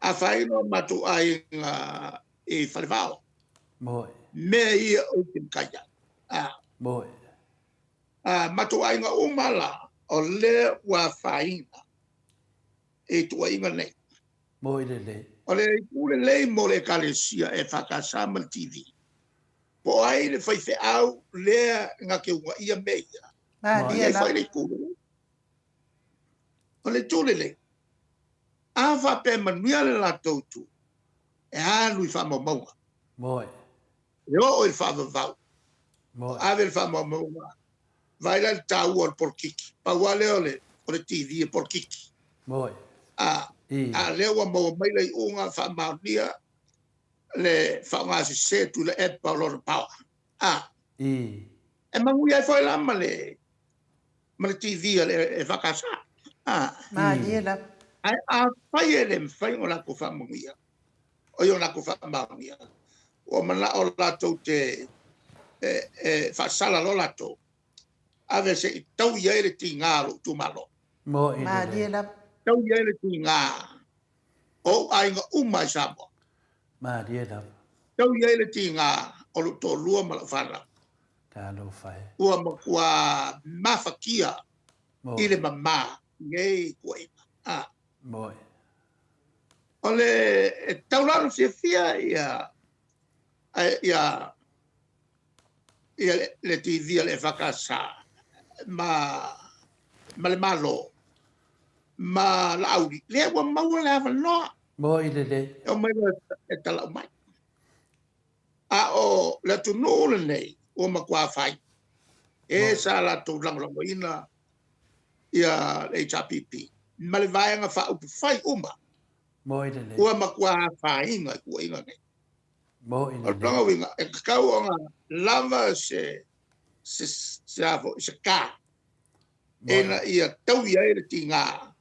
afaina o matou aiga i Falevao. Mea ia ou te matai ai. A. A matou aiga uma la, o lea ua afaina i tuuaiga nei. Moi lelei. O le itu lelei mo le Ekalesia EFKS ma le TV. Po o ai le faifeau lea na te uunaia mea ia. Malie I ai lava. foi le itu lelei. O le itu lelei, a faapea e manuia le latou itu, e alu i faamaumauga. Moi. E oo i le faavavau. Moi. Ave le faamaumauga. Vaai la i le taua o le polokiki. Pau lava lea o le, o le TV e polokiki. Moi. A, I. a lea ua maua mai le iuga faamaonia le faaaoga sese Tuilaepa o lona power. A. I. E manuia ai foi la ma le, ma le TV a le EFKS. A. Malie lava. Ae afai e le mafai ona latou faamanuia, oi o latou faamaonia, ua manao latou te e, e faasala loa latou, ave se i tau i ai le tiga o lou itumalo. Moi Malie lelei. lava. Tau i ai le tiga o ou aiga uma i Samoa. Malie lava. Tau i ai le tiga o lou toalua ma lau fanau. Talofa e. Ua matua mafatia i Moi. le mama i nei tuuaiga. A. Moi. O le e tau la ona fiafia ia ia ia le TV a le EFKS ma ma le Malo ma Laauli, lea ua maua le avanoa. Moi lelei. E omai loa e talau mai. A o le atunuu lenei ua matua afaina, e sa latou lagolagoina ia le HRPP ma le vaega faaupufai uma. Moi lelei. Ua matua afaina i tuuaiga nei. Moi O le lelei. lona uiga, e tatau ona lava se se se a foi, se ka Moi. ina ia taui ai le tiga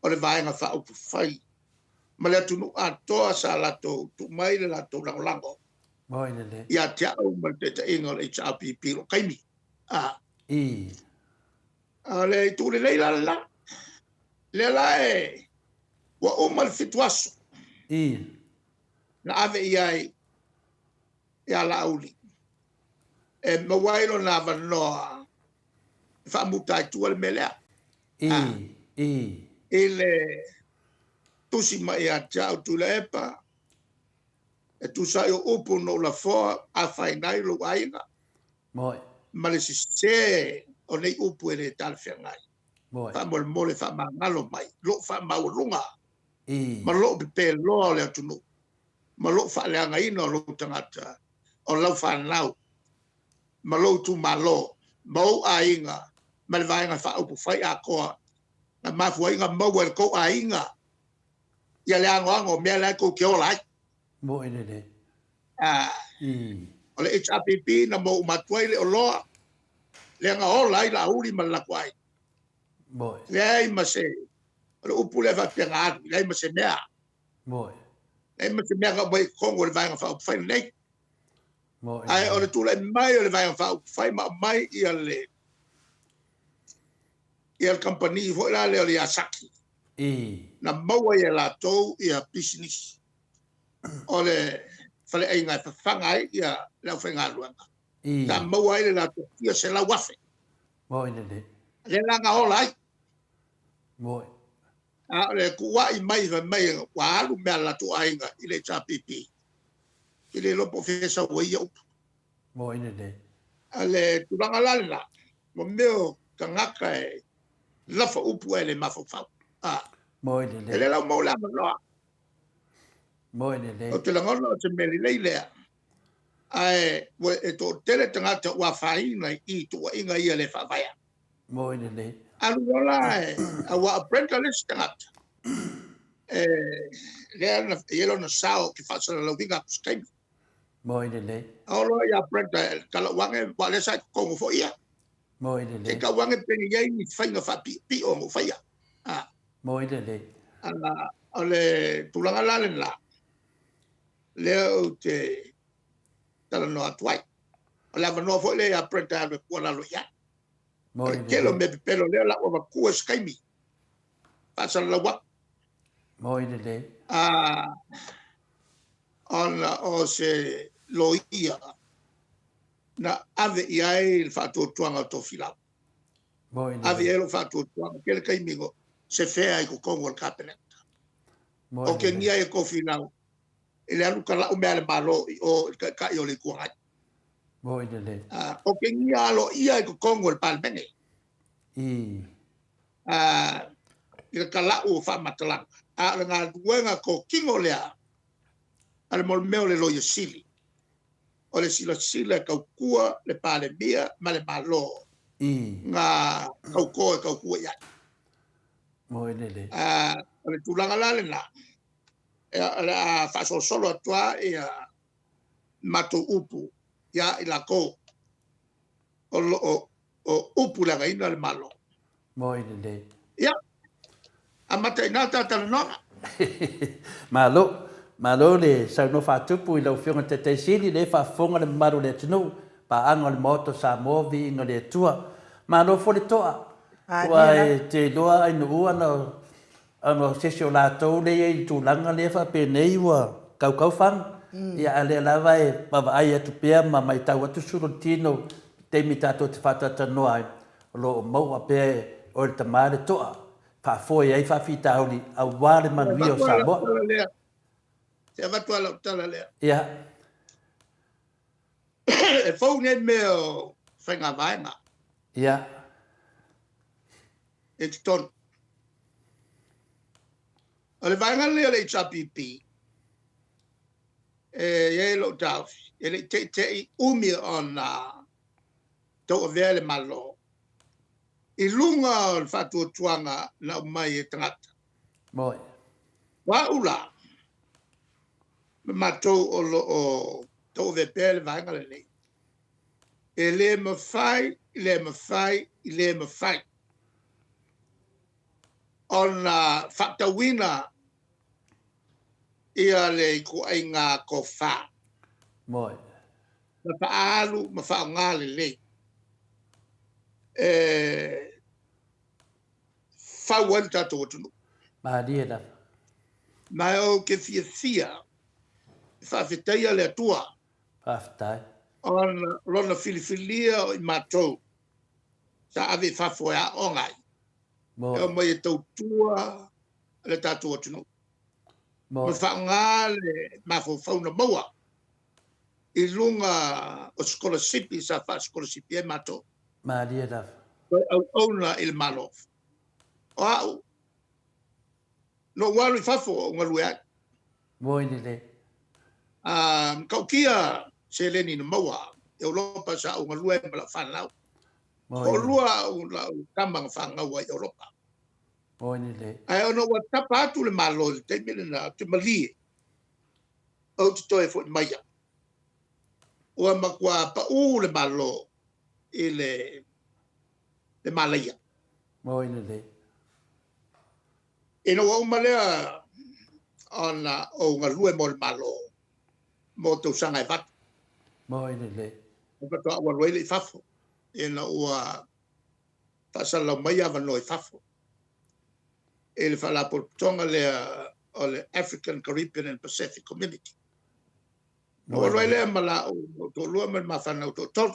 o le vaega faaupufai ma le atunuu atoa sa latou tuu mai le latou lagolago Moi lelei. ia te au ma le taitaiga o le HRPP i lou taimi. A. I. A o le itu lelei la lena, lea la e ua uma le fitu aso. I. Na ave i ai ia Laauli e maua ai lona avanoa e faamuta ai tua le mea lea. I. A. I. I le tusi mai ia te au Tuilaepa, e tusa ai o upu na ou lafoa afaina ai lou aiga. Moi. Ma le sese o nei upu e le talafeagai. Moi. Faamolemole faamagalo mai lou faamaualuga I. ma lou pepeloa o le atunuu ma lou faaleagaina o lou tagata, o lau fanau ma lou itumalo ma ou aiga ma le vaega faaupufai atoa na mafua ai ona maua e le tou aiga ia le anoano o mea la e tou te ola ai. Moi lelei. A. I. O le HRPP na maua uma atu ai le oloa lea na ola ai Laauli ma le latou aiga. Moi. Leai ma se, o le upu lea faapea na alu, leai ma se mea. Moi. Leai ma se mea na aumai i totonu o le Vaega Faaupufai lenei. Moi. Ae o le tulai mai o le Vaega Faaupufai ma aumai ia le ia le kamupani foi la lea o le Yasaki. Na maua ai e latou ia pisinisi o le faleaiga e fafaga ai ia le aufaigaluega. Sa maua ai le latou fia 100,000. Moi lelei. Lea la na ola ai. Moi. A o le tuuai mai fai mai ua alu mea a le latou aiga i le HRPP. Ou te le iloa po o fea e sau ai ia upu. Moi lelei. A le tulaga la lena, mo mea o tagata e lafa upu ae le mafaufau. A. Moi lelei. E le lau maua le avanoa. Moi lelei. Ou te lagona o se mea lelei lea. Ae ua e toatele tagata ua afaina i tuuaiga ia le faavaea. Moi lelei. Alu loa la e, aua o Brenda le isi tagata. E, lea na, e i ai lona sao ki faasalalauina atu se taimi. Moi lelei. A oo loa ia Brenda e talau ane, aua o lea sa i totonu foi ia. Moi lelei. Se i tau ane pe i ai ni faiga faapiopio na ou faia. A. Moi lelei. A, o le tulaga la lena, lea ou te talanoa atu ai. O le avanoa foi lea ia Brenda e alu e tuualalo i ai. Moi O le tele o lelei. mea pepelo lea o le a ou avatua i se taimi, faasalalau atu. Moi lelei. A, ona o se loia na ave i ai le faatuatuaga o Tofilau. Moi Ave i lelei. ai lou faatuatuaga, tele taimi no sefea ai totonu o le Kapeneta. Moi O lelei. kegia ai e Tofilau i le alu talau mea a le Malo i o i le Taitai o le Itu Agai. Moi lelei. O kegia aloaia ai totonu o le Palemene. I le talau o faamatalaga. A o le galuega totino lea a le mea o le Loia Sili, o le silasila e tautua le Palemia ma le Malo na tauto e tautua i ai. Moi lelei. O le tulaga la lena, o le a faasolosolo atu lava ia matou upu ia i latou o lo o upu leagaina le Malo. Moi lelei. Ia, amata i ina ta talanoaga. Malo. Malo le saunoa faatupu i lau Afioga i le Taitai Sili, lea e faafofoga le mamalu o le atunuu, paaga o le Maota o Samoa, viiga o le Atua. Malo foi le toa. Ua e te iloa Ainuu ana ona o se isi o latou lea e i ai i le tulaga lea faapenei ua kaukau faga, ia a o lea lava e vaavaai atu pea ma matau atu sulu o le tino i le taimi tatou te faatalatalanoa ai, o lo o maua pea e oe le tama le toa faafoe ai faafitauli aua le manuia o Samoa. Se avatu lava lau tala lea. Ia. E fou nei mea o faiga vaega. Ia. I totonu. O le vaega lenei o le HRPP, e i ai lou taofi, e le i teitei umi ona tauavea le Malo i luga o le faatuatuaga na aumai e tagata. Moi. O au la, ma matou o lo o tauavea pea le vaega lenei, e le mafai, le mafai, le mafai ona faatauina ia le ituaiga tofa. Moi. Na faaalu ma faaaoga lelei e fau ai le tatou atunuu. Malie lava. Ma ou te fiafia e faafetaia le Atua. Faafetai. Ona o lona filifilia o i matou sa ave i fafo e aoga ai. E omai e tautua le tatou atunuu. Ma faaaoga le mafaufau na maua i luga o sikolasipi sa faasikolasipi ai matou. Malie lava. Toe auauna i le Malo. O au, na ou alu i fafo ou galue ai. Moi lelei. A, matautia seleni na maua i Europa sa ou galue ai ma lau fanau. Toalua au lau tama na fanau ai i Europa. Moi lelei. Ae ona ua tapa atu le Malo i le taimi lena, ou te malie, ou te toe foi mai au. Ua matua pau le Malo i le le malaia. Moi lelei. Ina ua uma lea ona ou galue mo le Malo mo tausaga e valu. Moi lelei. E faatoa ou alu ai lea i fafo ina ua faasalalau mai avanoa i fafo. i le Faalapotopotoga lea o le African, Caribbean and Pacific Community. Na ou alu ai lea ma la'u toalua ma le ma fanau toatolu.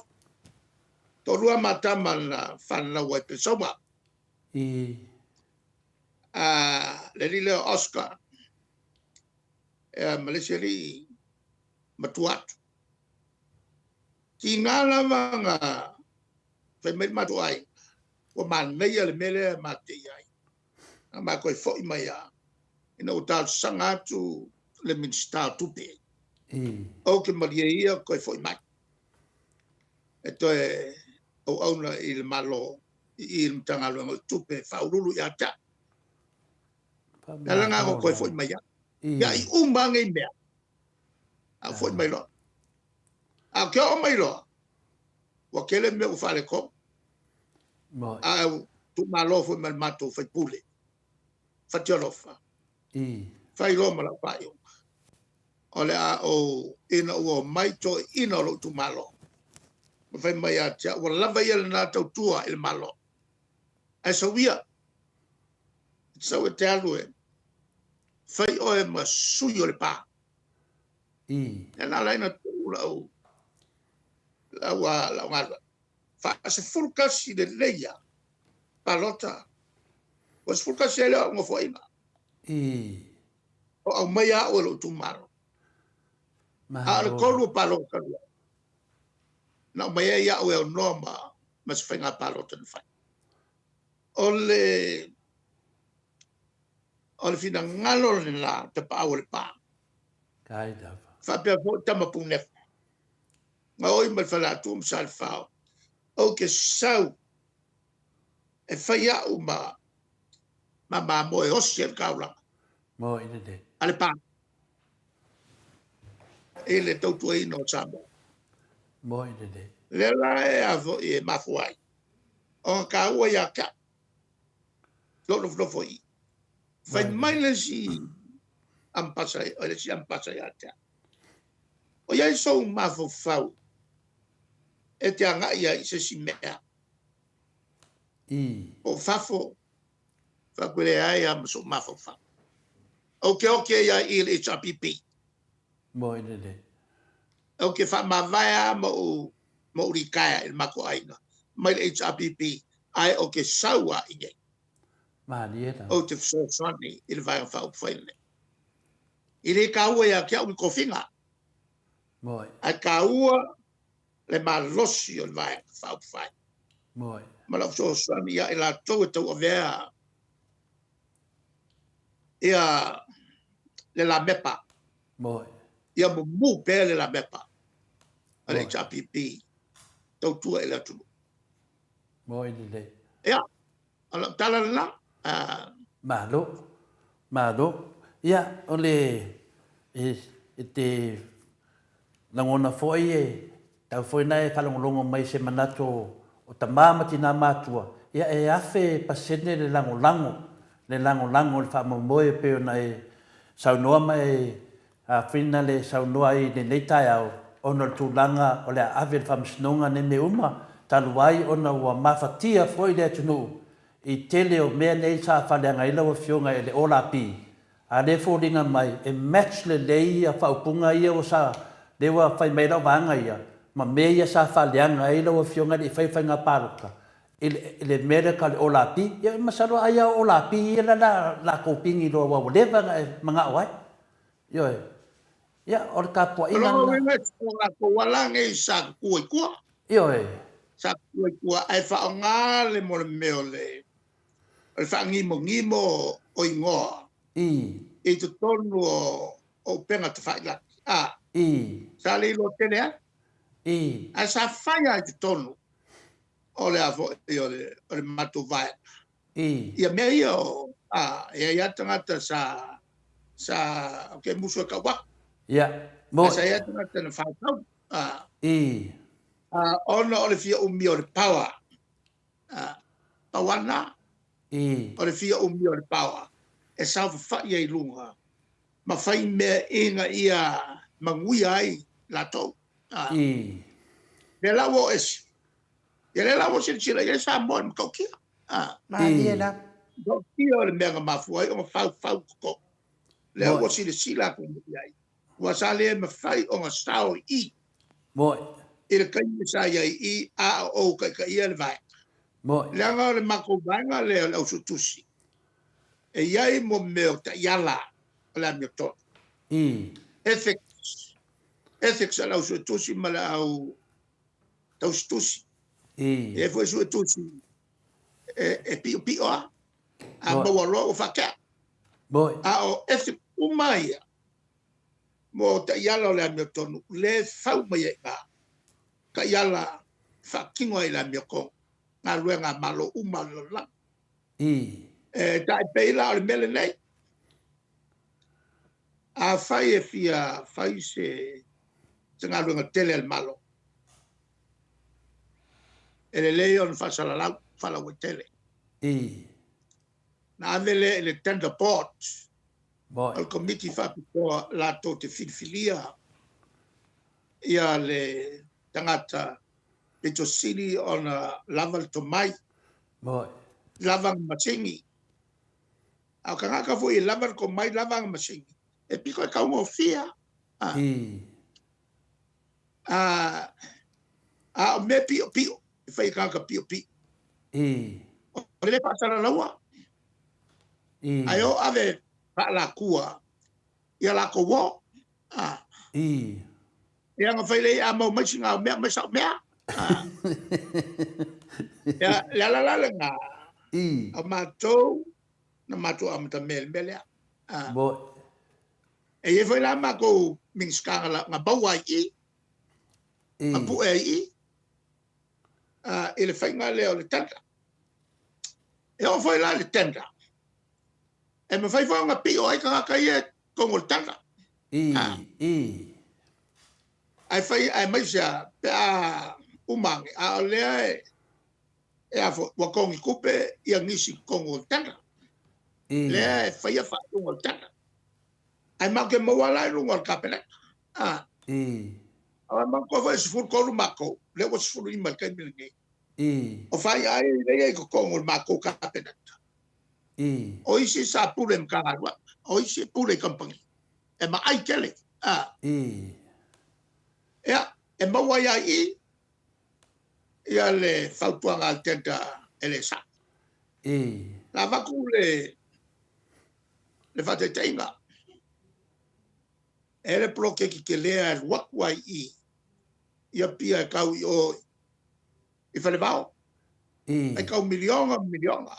Toalua ma tama na fanau ai Pelesauma. A le alii lea o Oscar, ia ma le isi alii matua atu. Tiga lava na fai mai le matou aiga, ua manaia le mea lea ma te i ai. Na ma toe foi mai lava, ina ua talosaga atu le Minisita o Tupe, ou te malie ia toe foi mai e toe auauna i le Malo i i le Matagaluega o Tupe e faauluulu ia te au. O le ala lena na ou toe foi mai ai. Ia i uma lava nei mea, a ou foi mai loa. A ou te oo mai loa, ua tele mea ua faaletonu. Ae ua tuumalo foi ma le matou faipule, Fatialofa, fai loa ma lau faaiuga, o le a ou, ina ua omai toeaiina o lou itumalo, ma fai mai ia te au, ua lava ia lena tautua i le Malo, ae sau ia, sau e te alu e fai oe ma sui o Lepa. Ia na ala ai ona tuu lau, lau, lau galuega. Faa-11 lelei lava palota, ua 11 ai lea o au nofoaiga. O aumaia au e lou itumalo. A o le 3 o palota talu ai, na aumai ai au e aunoa ma, ma se faiga palota na fai. O le, o le finagalo lena o Tapaau o Lepa. Faapea foi Tama Punefu. Gaoi ma le Faleatua ma Salefao, ou te sau e fai au ma ma mamoe e osi ai le taulaga a Lepa i le tautuaina o Samoa. Lea la e a foi e mafua ai ona taua ia te au lou nofonofo i i. Fai mai le isi ampasa, le isi ampasa ia te au. O i ai sou mafaufau e te agai ai i se isi mea. Po o fafo, faapea leai lava ma sou mafaufau. Ou te oki ai lava i i le HRPP. Ou te faamavae lava ma ou, ma ou litaea i le matou aiga mai le HRPP, ae ou te sau lava i inei. Ou te fesoasoani i le Vaega Faaupufai lenei. E le taua ia te au ni tofiga, ae taua le malosi o le Vaega Faaupufai ma lau fesoasoani ia i latou e tauavea ia le lamepa, ia mumu pea le lamepa a le HRPP tautua i le atunuu. Ia, O lau tala lena. Malo. Malo. Ia, o le, e, e te lagona foi e tau foi na e faalogologo mai i se manatu o, o tama ma tina matua, ia e afe pasene le lagolago, le lagolago i le faamoemoe e pei ona e saunoa ma e Āwhina le saunoa ai i lenei taeao ona o le tulaga o le a ave i le Faamasinoga nei mea uma, talu ai ona ua mafatia foi le atunuu i tele o mea nei sa faaleaga ai lau Afioga e le OLAP, a lea e foliga mai e match lelei ia faaupuga ia ua sa, lea ua fai mai ai lau vaega ia, ma mea ia sa faaleaga ai lau Afioga e le i faia faiga palota i le mea lea tau le OLAP. Ia masalo ai a o OLAP ia la le a kou pigi loa aua ua leva ona e manao ai. Ioe. Ia, o le tapuaiga lena. O lona uiga, o latou ala nei sa tutua i tua. Ioe. Sa tutua i tua, ae faaaoga le mo le mea o le, o le faanimogimo o igoa. I. I totonu o, o upega tafailagi. A. I. Sa le iloa tele ai. I. Ae sa fai lava i totonu o le a foi o le, o le matou vaega. I. Ia mea ia o, a, e i ai lava tagata sa, sa, ou te musu e tau atu. Ia, mo. Sa i ai tagata na faitau. A. I. A, ona o le fia umi o le power. A, pau lava lena. I. O le fia umi o le power e saofafai ai i luga ma fai mea ina ia manuia ai latou. A. I. Lea la ua oo ese. Ia lea la ua silasila i ai Samoa i le matautia. Malie la. Matautia o le mea na mafua ai ona faufau totonu. Lea ua silasila atu i ai, ua sa le mafai ona sao i i. I le taimi sa i ai i a o ou taitaia le vaega. Leaga o le matou vaega lea o le ausuetusi, e i ai mo mea o taiala o le amiotonu. Ethics, ethics a le ausuetusi ma le au tausitusi. E i ai foi suetusi e piopio lava, a maua loa ua faatea. A o ethics uma ia, mo taiala o le amiotonu, lea e fau mai ai i ina taiala e faatino ai i le amiotonu galuega a Malo uma o le lalolagi. E tai pei la o le mea lenei, afai e fia fai se galuega tele a le Malo, e lelei ona faasalalau faalauaitele. Na ave lea i le tender board, o le komiti faapitoa latou te filifilia ia le tagata pito sili ona lava le tomai, lava le masini. A o tagata foi e lava le tomai, lava le masini, e pito e taugofie. A o mea piopio, e fai e tagata piopio. O le le faasalalaua, ae o ave faalatua ia latou o. Ia na fai lea, a mau mai sina mea, mai sau mea. Ia, le ala la lena, o matou, na matou amatamea i le mea lea. E i ai foi la matou Minisita na maua ai i i, na pue ai i i le faiga lea o le tender. E oo foi la i le tender, e mafai foi ona pio ai tagata ia i totonu o le tender. Ae fai, aemaise lava pe a uma ane, a o lea e a foi, ua togi tupe ia nisi i totonu o le tender. Lea e faia faaiuga o le tender. Ae matou te maua la i luga o le Kapeneta. Aua manatua foi e 13 matou, lea ua 15 i le taimi lenei. O faiaai lea i totonu o le matou Kapeneta. O isi sa pule i Matagaluega, o isi e pule i kamupani. E maai tele. Ia, e maua ai lava i i ia le fautuaga a le tender e le sao. Na avatu le faataitaiga, e le poloketi tele e alu atu ai i i Apia e tau i o i Falevao. E tau miliona ma miliona.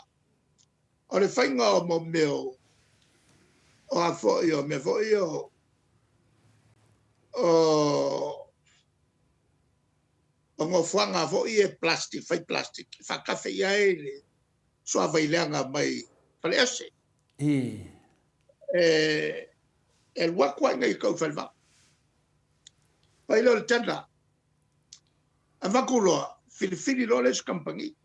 O le faiga o mo mea o a foi o mea foi o o nofoaga foi e plastic, fai plastic, e faatafe i ai le suavai leaga mai Faleese. E alu atu ai nei tau i Falevao. Fai lea o le tender. Avatu loa, filifili loa le isi kamupani.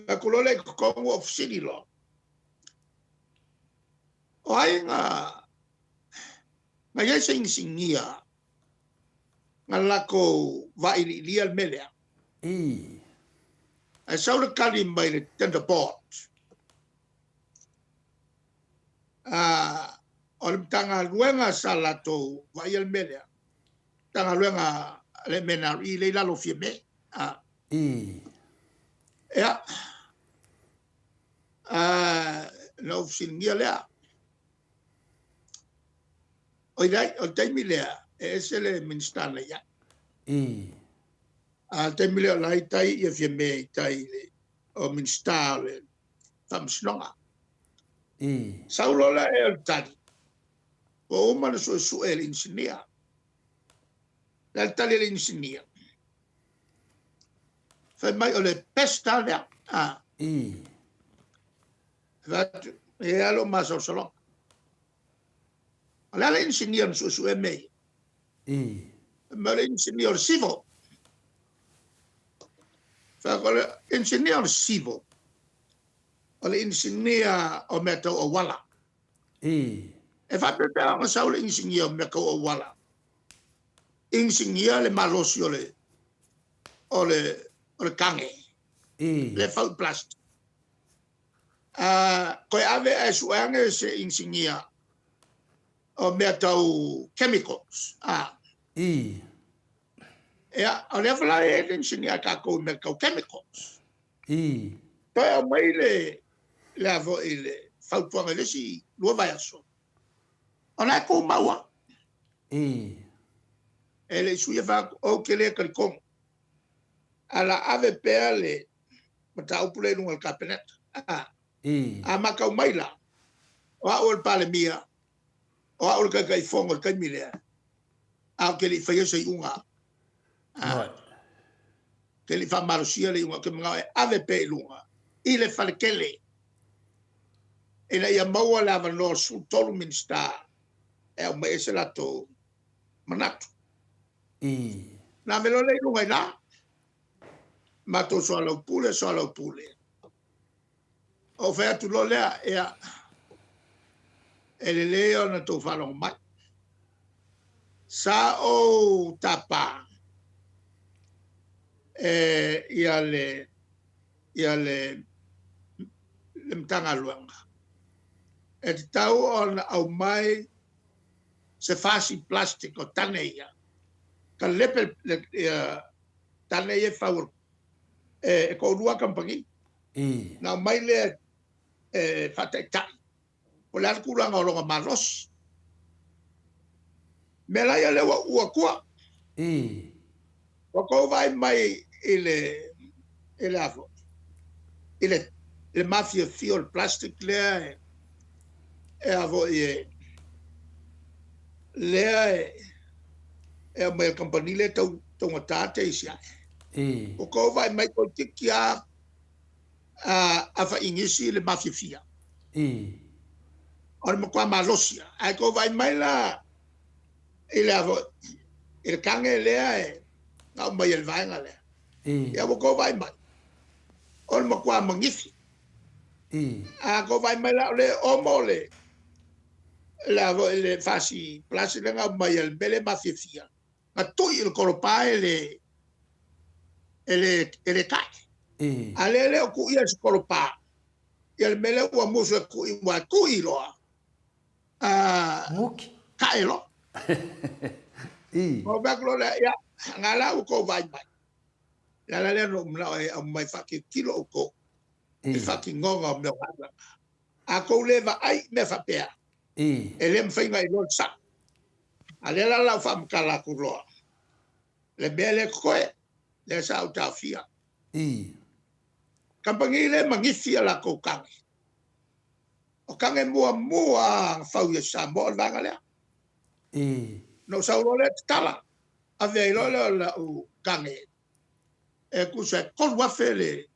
Avatu loa lea i totonu o fesili loa. O ai na i ai se inisinia na latou vailiilia le mea lea? Ae sau le tali mai le tender board. O le Matagaluega sa latou vaaia le mea lea, Matagaluega a le MNRE lea i lalo o Fiame. Ia, na ou fesiligia lea. Oi leai, o le taimi lea, e ese le Minisita na i ai. A o le taimi lea o la e i tai ia Fiame i tai i le o Minisita o le Faamasinoga. Sau loa la e o le tali, ua uma ona suesue e le inisinia. O le a le tali a le inisinia? Fai mai o le best lava lea. Fai atu, e i ai lou masalosaloga. O le a le inisinia na suesue mea ia? Fai mai o le inisinia o le civil. Fai atu, o le inisinia o le civil, o le inisinia o mea tau auala. E faapefea ona sau le inisinia o mea tau auala, inisinia le malosi o le o le o le kage, le fau i plastic. Toe ave ae sue ane se inisinia o mea tau chemicals. I. Ia, o lea foi la e i ai le inisinia a tatou i mea tau chemicals. I. Toe aumai le, le a foi le fautuaga i le isi 2 vaiaso, o la e tumau lava. I. E le i suia fai atu, ou te le talitonu, ae o le a ave pea le mataupu lea i luga o le Kapeneta. I. A matau mai la, o au o le Palemia, o au o le Taitaifono i le taimi lea, a ou te le i faia se iuga. Ou te le i faamalosia le iuga, ou te manao e ave pea i luga i le faletele ina ia maua le avanoa o le 13 Minisita e aumai ai se latou manatu. I. Na ave loa lea i luga i ina, matou soalaupule, soalaupule. Ou fai atu loa lea, ia, e lelei ona tou faalogo mai. Sa ou tapa e ia le ia le le Matagaluega e tatau ona aumai se fasi plastic o tane ia, talepe ia tane ia e fau e toalua kamupani. I. Na aumai lea e faataitai po o le a le tulaga o lona malosi. Mea la ia lea ua uu atua. I. Ua tou vaai mai i le i le a foi i le i le mafiafia o le plastic lea e e a foi e lea e e aumai e le kamupani lea e tau taugata te isi ae. I. Ua tou vaai mai toeitiiti lava afa inisi le mafiafia. I. O le matua malosi lava. Ae tou vaai mai la i le a foi, i le kage lea e na aumai e le vaega lea. I. Ia ua tou vaai mai, o le matua magifi. I. A tou vaai mai la o lea e omo le le a foi le fasi plastic lea na aumai e le mea lea e mafiafia. Na tui i le kolopa e le e le e le tae. I. A lea e le o tuia i se kolopa, ia le mea lea ua musu e tui ua tui loa. Nguki. Tae loa. I. Ou fai atu loa lea, ia, na la ua tou vaai mai. Le ala lea na ou manao ai e aumai faatilotilo outou i le faatinoga o mea o galuega. A tou le vaai i mea faapea, I. e le mafai ona iloa le sao. A lea la o le a ou faamatala atu loa le mea lea e totoe, lea sa ou taofia. I. Kamupani lea e magifi a latou kage. O kage muamua na fau i Samoa o le vaega lea. I. Na ou sau loa lea tatala, ave ai loa lea o lau kage e tusa e 3,000 le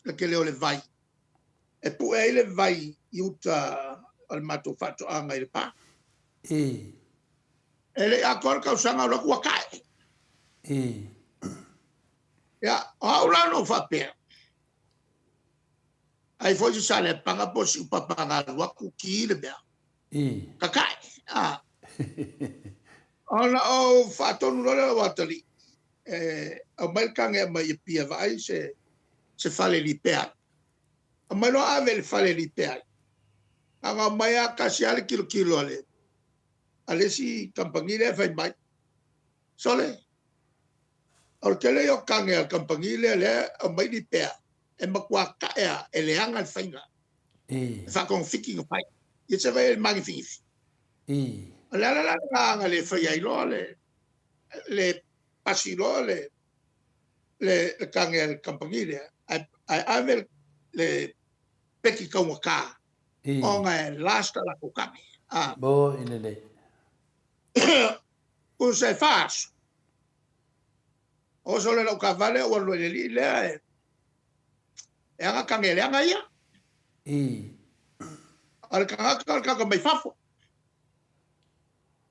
le tele o le vai e pue ai le vai i uta o le matou faatoaga i Lepa. I. E le i atoa le tausaga o alu atu ua tae. I. Ia, o au la na ou faapea, ai foi se Saleapaga po o Siupapa na alu atu ki le mea. I. Kakae. A. Ona ou faatonu loa lea o lou atalii, e aumai le kage aumai i Apia vaai se se fale lipea ai. Aumai loa ave i le fale lipea ai. Na ona aumai lava tasi lava le tilotilo a le a le isi kamupani lea fai mai, Sole, o le tele ia o kage a le kamupani lea lea e aumai lipea, e matua tae lava, e leaga le faiga. I. E faatogafiti na fai. Ia se vaai i le magifigifi. I. O le ala la lena na le faia ai loa le le pasi loa le le le kage a le kamupani lea, ae ae ave le peki taugata I. ona e last a latou kage. A. Mo i lelei. Tusa e fa aso. Oso loa i lau taavale ou alu loa i le alii lea e e aga kage leaga ia. I. O le tagata o le tagata mai fafo.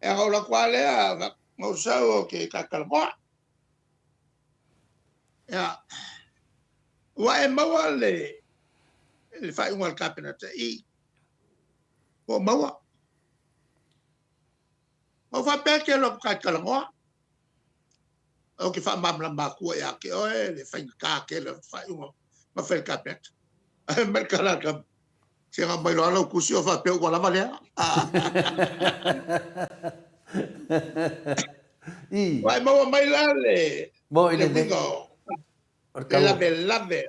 E aga ou alu atu lava lea, na ou sau ou te talatalanoa. Ia, ua e maua le, le faaiuga a le Kapeneta i, ua ou maua. Na ou faapea e te alu atu ta te talanoa. Ou te faamalamalama atua ia te oe le faigata tele o le faaiuga na fai e le Kapeneta. Ae fai mai le tala a le tama, Siga mai loa lau tusi o faapea ua lava lea. I. Ua e maua mai la le, Mo i le le uiga o O le le tau. lavelave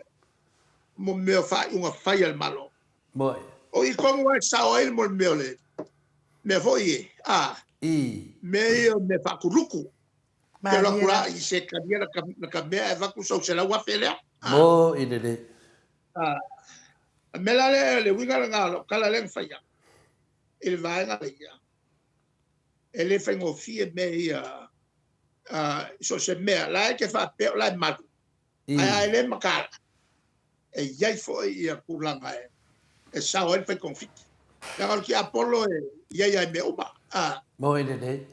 mo mea o faaiuga fai a le Malo. Mo i. O i tonu lava e sao ai mo le mea o le mea foi e, a, I. mea ia o mea faakuluku. Te alu atu Malie la la. i se talia la ta mea ae avatu sau 100,000 lea. A, Mo i lelei. a, a mea la lea, le uiga lena o lau tala lea na faia i le vaega lea, e le faigofie mea ia, a, so o se mea, la e te faapea o la e malu, ae a e le mataala, e i ai foi ia tulaga e, e sao ai le fai togafiti. Leaga o le tiapolo e i ai lava i mea uma. A, Mo i lelei.